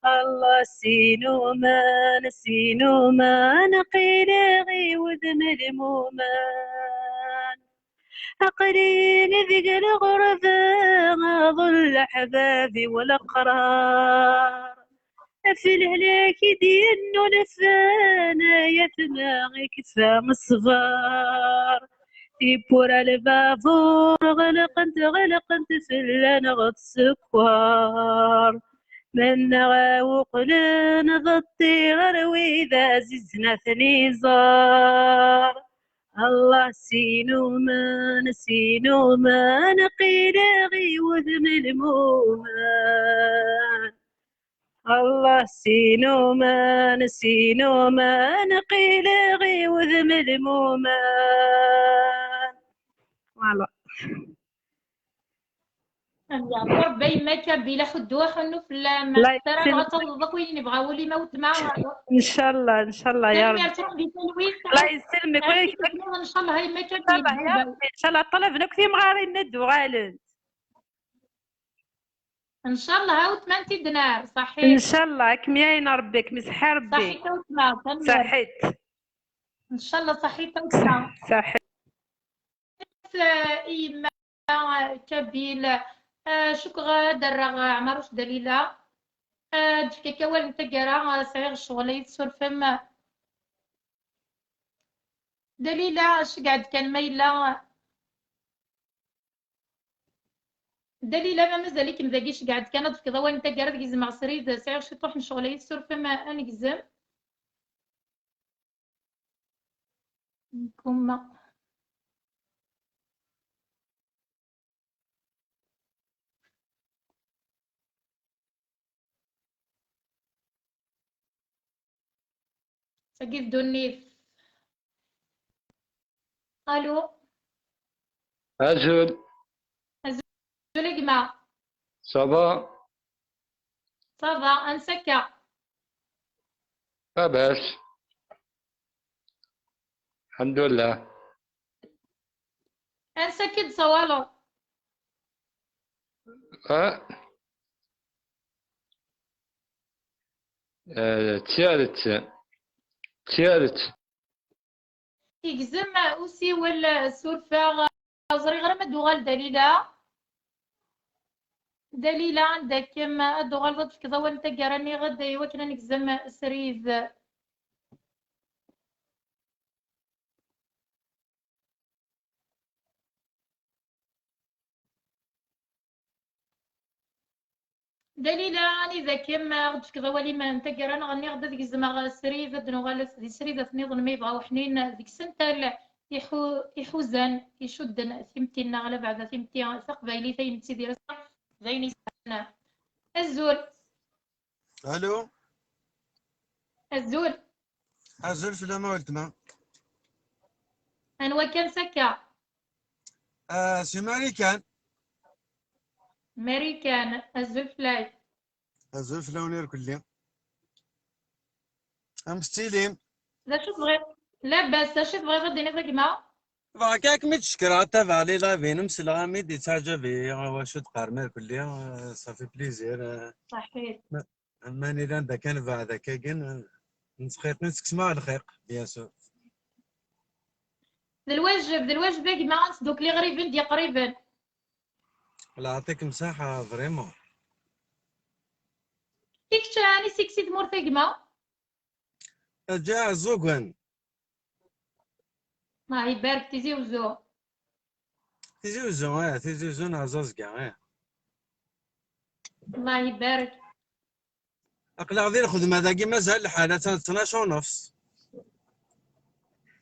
Allah s inuman, s inuman, qiliɣ i wudem lmuman. Aql-i deg lɣerba, ḍul leḥbab-iw leqrar. Ɣef lehlak i d-yennulfan, ay atma ikfa ṣṣber. Tiwwura lbabur ɣelqent, ɣelqent fell-aneɣ tsekkwer. Mennaɣ awqlen d ṭṭir ar wid ɛzizen ad ten-iẓer. Allah s inuman, s inuman, qiliɣ i wudem lmuman. Allah s inuman, s inuman, qiliɣ i wudem lmuman. Voilà. Amin ya Ṛebbi. A yemma Kabila, ḥuddu aḥunnu fell-am. Allah yesselmek. Tura ad tawḍeḍ akk ayen yebɣa wul-im a weltma. Ncallah, ncallah ya Ṛebbi. Tanemmirt, ruḥ di talwit. Allah yesselmek. Ncallah a yemma Kabila. Ncallah, ṭṭalaben akk timɣarin ad d-uɣalent. Ncallah a weltma n tidnar, ṣaḥit. Ncallah, ad kem-yaɛin Ṛebbi, ad kem-iseḥḥi Ṛebbi. Ṣaḥit a weltma, tanemmirt. Ṣaḥit. Ncallah ṣaḥit a weltma. Ṣaḥit. Eh, i yemma, eh, Kabil, eh, cukkeɣ ad d-rreɣ, eh, Ɛmaruc Dalila. Eh, ad d-fkeɣ awal n taggara, eh, sɛiɣ ccɣel, ay tsurfem. Dalila, ceggeɛ-d kan ma yella. Dalila, ma mazal-ikem dagi, ceggeɛ-d kan ad d-fkeḍ awal n taggara, ad gezmeɣ srid, sɛiɣ ciṭuḥ n ccɣel, ay tsurfem, eh, ad negzem. Nkumma. Tagi d ddunit. Allô. Azul. Azul a gma. Ça va? Ça va, ansa akka? Labas. Lḥemdullah. Ansa akka i d-tsawaleḍ? Ah. Eh, d tidet. D tidet. Igzem usiwel, surfeɣ, ẓriɣ ara ma d-uɣal Dalila. Dalila, anda-kem? Ad d-uɣaleḍ ad d-tefkeḍ awal n taggara, nniɣ-d, i wakken ad negzem srid. Dalila, anida-kem? Ad d-tefkeḍ awal-im n taggara, neɣ nniɣ-d ad gezmeɣ srid, ad d-nuɣal di sridat nniḍen, ma yebɣa uḥnin deg-sent al iḥu-, iḥuzan icudden timetti-nneɣ, labeɛda timetti taqbaylit ay nettidir ass-a d ayen yesɛan. Azul. Alo. Azul. Azul fell-am a weltma. Anwa kan sakka? Ah, si Marikan. Marikan, azul fell-ak. Azul fell-awen irkelli. Amek tettilim? D acu tebɣiḍ? Labas, d acu tebɣiḍ ad d-tiniḍ a gma? Bɣa kan ad kem-id-cekkreɣ, ad tabaɛeḍ i live-inem, selleɣ-am-id, yettaɛǧab-iyi wacu d-teqqarem irkelli, euh, ça fait plaisir, euh. Saḥit. Ma, ma nella anda kan beɛd akkagi, nettxiṭ, netteksem-aɣ lxiq, bien sûr. D lwajeb, d lwajeb a gma, ad nesdukkel iɣriben d yiqriben. Allah yeɛṭikem ṣṣeḥḥa, vraiment. I kečč, ɛni seg si tmurt a gma? Ǧǧiɣ Ɛeẓẓugen. Allah ibarek, Tizi Uzzu. Tizi Uzzu, eh, Tizi Uzzu neɣ Ẓazga, eh. Allah ibarek. Aql-aɣ di lxedma dagi, mazal lḥal, attan d ttnac u nefs.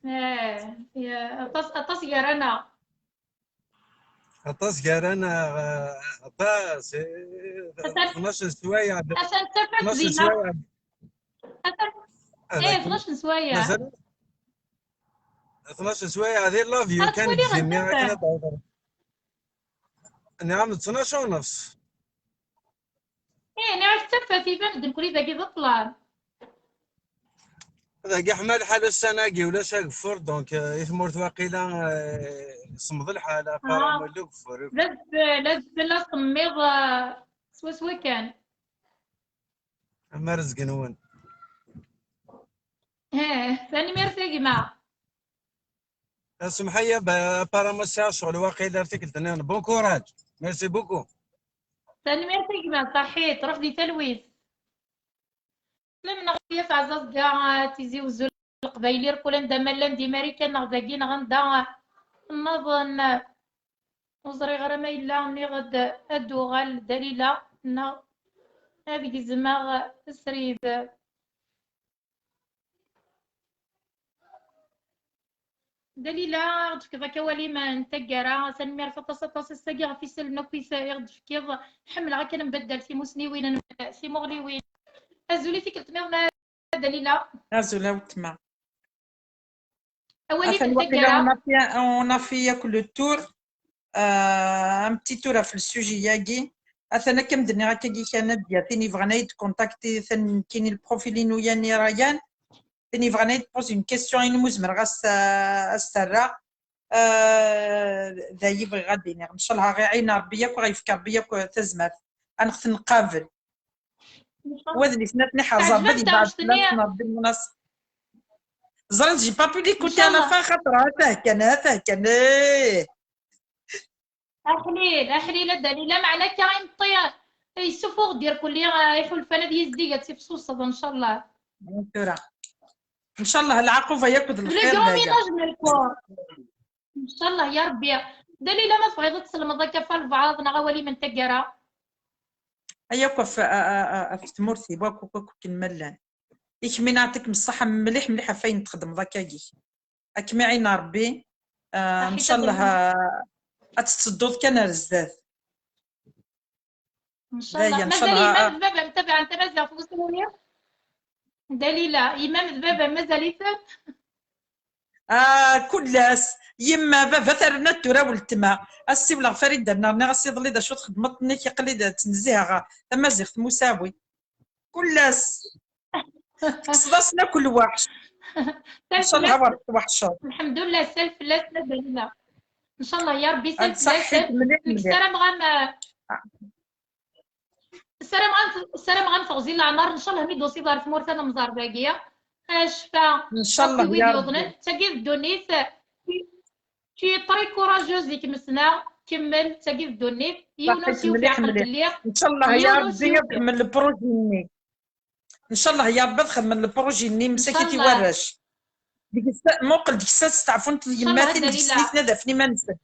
Eh, ya, aṭas, aṭas gar-aneɣ. Aṭas gar-aneɣ, eh, aṭas, eh, ttnac n sswayeɛ. Atan d tafat dinna. Atan, eh, ttnac n sswayeɛ. Mazal ttnac n sswayeɛ di love you kan deg zimmi akken ad d-awḍeɣ. Nniɣ-am d ttnac u nefs. Ih, nniɣ-ak d tafat, iban-d nekkni dagi d ṭṭlam. Dagi ḥma lḥal ussan-agi ulac ageffur, donc, euh, i tmurt waqila, euh, semmeḍ lḥal, apparemment ulac ageffur. D adfel, adfel asemmiḍ, euh, swaswa kan. Am rrezg-nwen. Ih, tanemmirt a gma. Semḥ-iyi, apparemment sɛiɣ ccɣel waqila ar tikkelt-nniḍen. Bon courage. Merci beaucoup. Tanemmirt a gma, saḥit, ruḥ di talwit. Lemneɣ ya taɛzazga, Tizi Uzzu, Leqbayel irkul anda ma llan di Marikan neɣ dagi neɣ anda nniḍen. Ur ẓriɣ ara ma yella, nniɣ-d ad d-uɣal Dalila neɣ ad gezmeɣ srid. Dalila, aɣ-d-tefkeḍ akka awal-im n taggara. Tanemmirt aṭas, aṭas, ass-agi ɣef isallen akk i aɣ-d-tefkiḍ. Ḥemmleɣ akken nbaddal timusniwin, timuɣliwin. Azul i tikkelt nniḍen a Dalila. Azul a weltma. Awal-im n taggara. On a fait, on a fait yakk le tour. Euh, un petit tour ɣef le sujet-agi. Atan akka m-d-nniɣ akkagi kan, ad d-yaf tin yebɣan ad yi-d-contacter, atan nekkini le profil-inu yani Rayan. Tin yebɣan ad yi-d-poser une question inu mu zemreɣ ad s-, ad s-terreɣ. Euh, d ayi bɣiɣ ad d-iniɣ. Ncallah ɣ-iɛin Rebbi yakk, ɣ-yefk Rebbi yakk tazmert. Ad neɣ-ten-nqabel. Wa d nitni ad ten-iḥrez Rebbi, ad yebɛed fell-asen Rebbi lmunaṣer. Ẓran, j'ai pas pu l'écouter à la fin, xaṭer atah kan, atah kan, eh. Aḥlil, aḥlil a Dalila, meɛna akka imeṭṭi yessufuɣ-d irkelli, eh, iḥulfan ad yizdig, ad tifsuseḍ, ncallah. Tura. Ncallah lɛaquba yakk d lxir. Le grand ménage n lkur. Ncallah ya Rebbi. Dalila, ma tebɣiḍ ad tselmeḍ akka ɣef walbeɛḍ neɣ awal-im n taggara? Ay akk ɣef, a, a, a, ɣef tmurt-iw, akk, akk, akk akken ma llan. I kemmini, yeɛṭikem ṣṣeḥḥa mliḥ, mliḥ ɣef wayen txedmeḍ akkagi. Ad kem-iɛin Rebbi. Ah, ncallah, ah, ad tettedduḍ kan ar zdat. Ncallah. Mazal yemma d baba mtabaɛen tamaziɣt n uswir? Dalila, yemma d baba mazal-iten? Ah, kul ass, yemma, baba, terna tura weltma. Ad ssiwleɣ Farida, nniɣ-as iḍelli d acu txedmeḍ, tenna-k aql-i d, ttnezziheɣ tamaziɣt n usawi. Kul ass. Tekkseḍ-asen akk lwaḥc. Ncallah ur tettwaḥceḍ. Lḥemdullah, sal fell-as, mazal-ina. Ncallah ya Rebbi, sal fell-as. Ttṣeḥḥit mliḥ mliḥ. Nessaram-am Ssarameɣ-am teɣzi leɛmer, ncallah mi d-tusiḍ ɣer tmurt ad nemẓer dagi. Ccfa ɣef wid yuḍnen, d tagi d ddunit. Tu es très courageuse, i kem-ssneɣ, kemmel, d tagi d ddunit. Yiwen ur s-yufi ɛqel belli. Ncallah ya Rebbi ad kemmel lpruji-nni. Ncallah ya Rebbi ad xedmen lpruji-nni, msakit i warrac. Muqel deg-s ad steɛfunt tyemmatin deg-sen i tnadafn iman-nsen.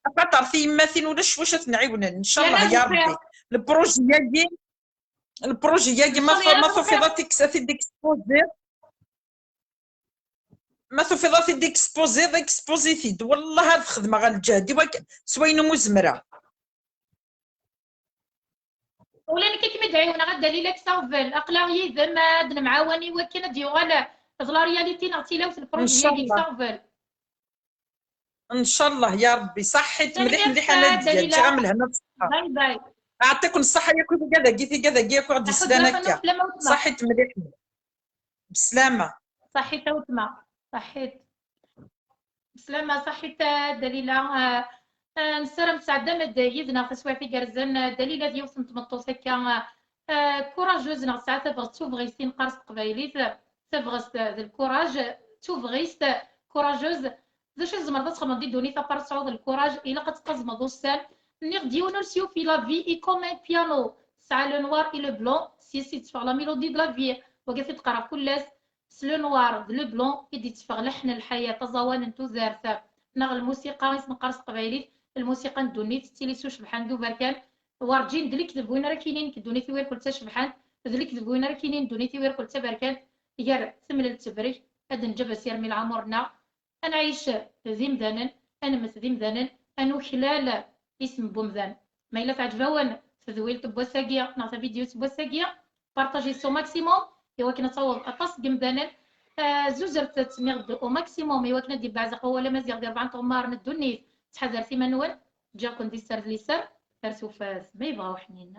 Axaṭer tiyemmatin ulac wacu ad ten-ɛiwnen. Ncallah ya Rebbi. Lpruji-agi, lpruji-agi ma tufiḍ ad t-expoziḍ, ma tufiḍ ad t-expoziḍ, expozi-t-id. Wallah ad xedmeɣ lǧehd i wakken s wayen umi zemreɣ. Ula nekk ad kem-id-ɛiwneɣ a Dalila deg s aɣbel. Aql-aɣ yid-m ad nemɛawan i wakken ad d-yuɣal d la réalité neɣ d tilawt lpruji-agi deg s aɣbel. Ncallah ya Rebbi. Ṣaḥḥit mliḥ mliḥ a Nadya, ǧǧiɣ-am lehna d ṣṣeḥḥa. Bye bye. Ɛṭiken ṣṣeḥḥa yakk i tigad-agi, tigad-agi yakk i ɣ-d-yeslan akka. Ṣaḥḥit mliḥ. Beslama. Ṣaḥḥit a weltma. Ṣaḥḥit. Beslama, ṣaḥḥit a Dalila. Nessaram tesɛeddam-d yid-neɣ taswiɛt igerrzen. Dalila d yiwet n tmeṭṭut akka courageuse, neɣ tesɛa tabɣest d tubɣist i neqqar s teqbaylit. Tabɣest d lkuraj, d tubɣist, courageuse. D acu i tzemreḍ ad txedmeḍ di ddunit apart tesɛuḍ lkuraj? Ilaq ad teqqazmeḍ ussan. Nniɣ-d yiwen ur s-yufi, la vie est comme un piano, tesɛa le noir et le blanc, s yes i d-teffeɣ la mélodie de la vie. Wagi i t-id-qqareɣ kul ass, s le noir d le blanc i d-itteffeɣ leḥn n lḥayat, aẓawan n tudert. Neɣ lmusiqa i s-neqqar s teqbaylit, lmusiqa n ddunit tettili s ucebḥan d uberkan. Werǧin d lekdeb win ara k-yinin nekk ddunit-iw irkel d tacebḥant, d lekdeb win ara k-yinin ddunit-iw irkel d taberkant. Gar temlelt tebrek, ad neǧǧ abasir mi lɛamur-nneɣ. Ad nɛic d imdanen, ad nemmet d imdanen, ad nuklal isem n wemdan. Ma yella teɛǧeb-awen tedwilt n wass-agi neɣ tavidyut n wass-agi, partagez-tt au maximum i wakken ad taweḍ aṭas n yimdanen. Zuzret-tt, nniɣ-d, au maximum i wakken ad d-yebbeɛzeq wawal amaziɣ di rebɛa n tɣemmar n ddunit. Ttḥadaret iman-nwen, ǧǧiɣ-ken di sser d liser, ar tufat ma yebɣa uḥnin.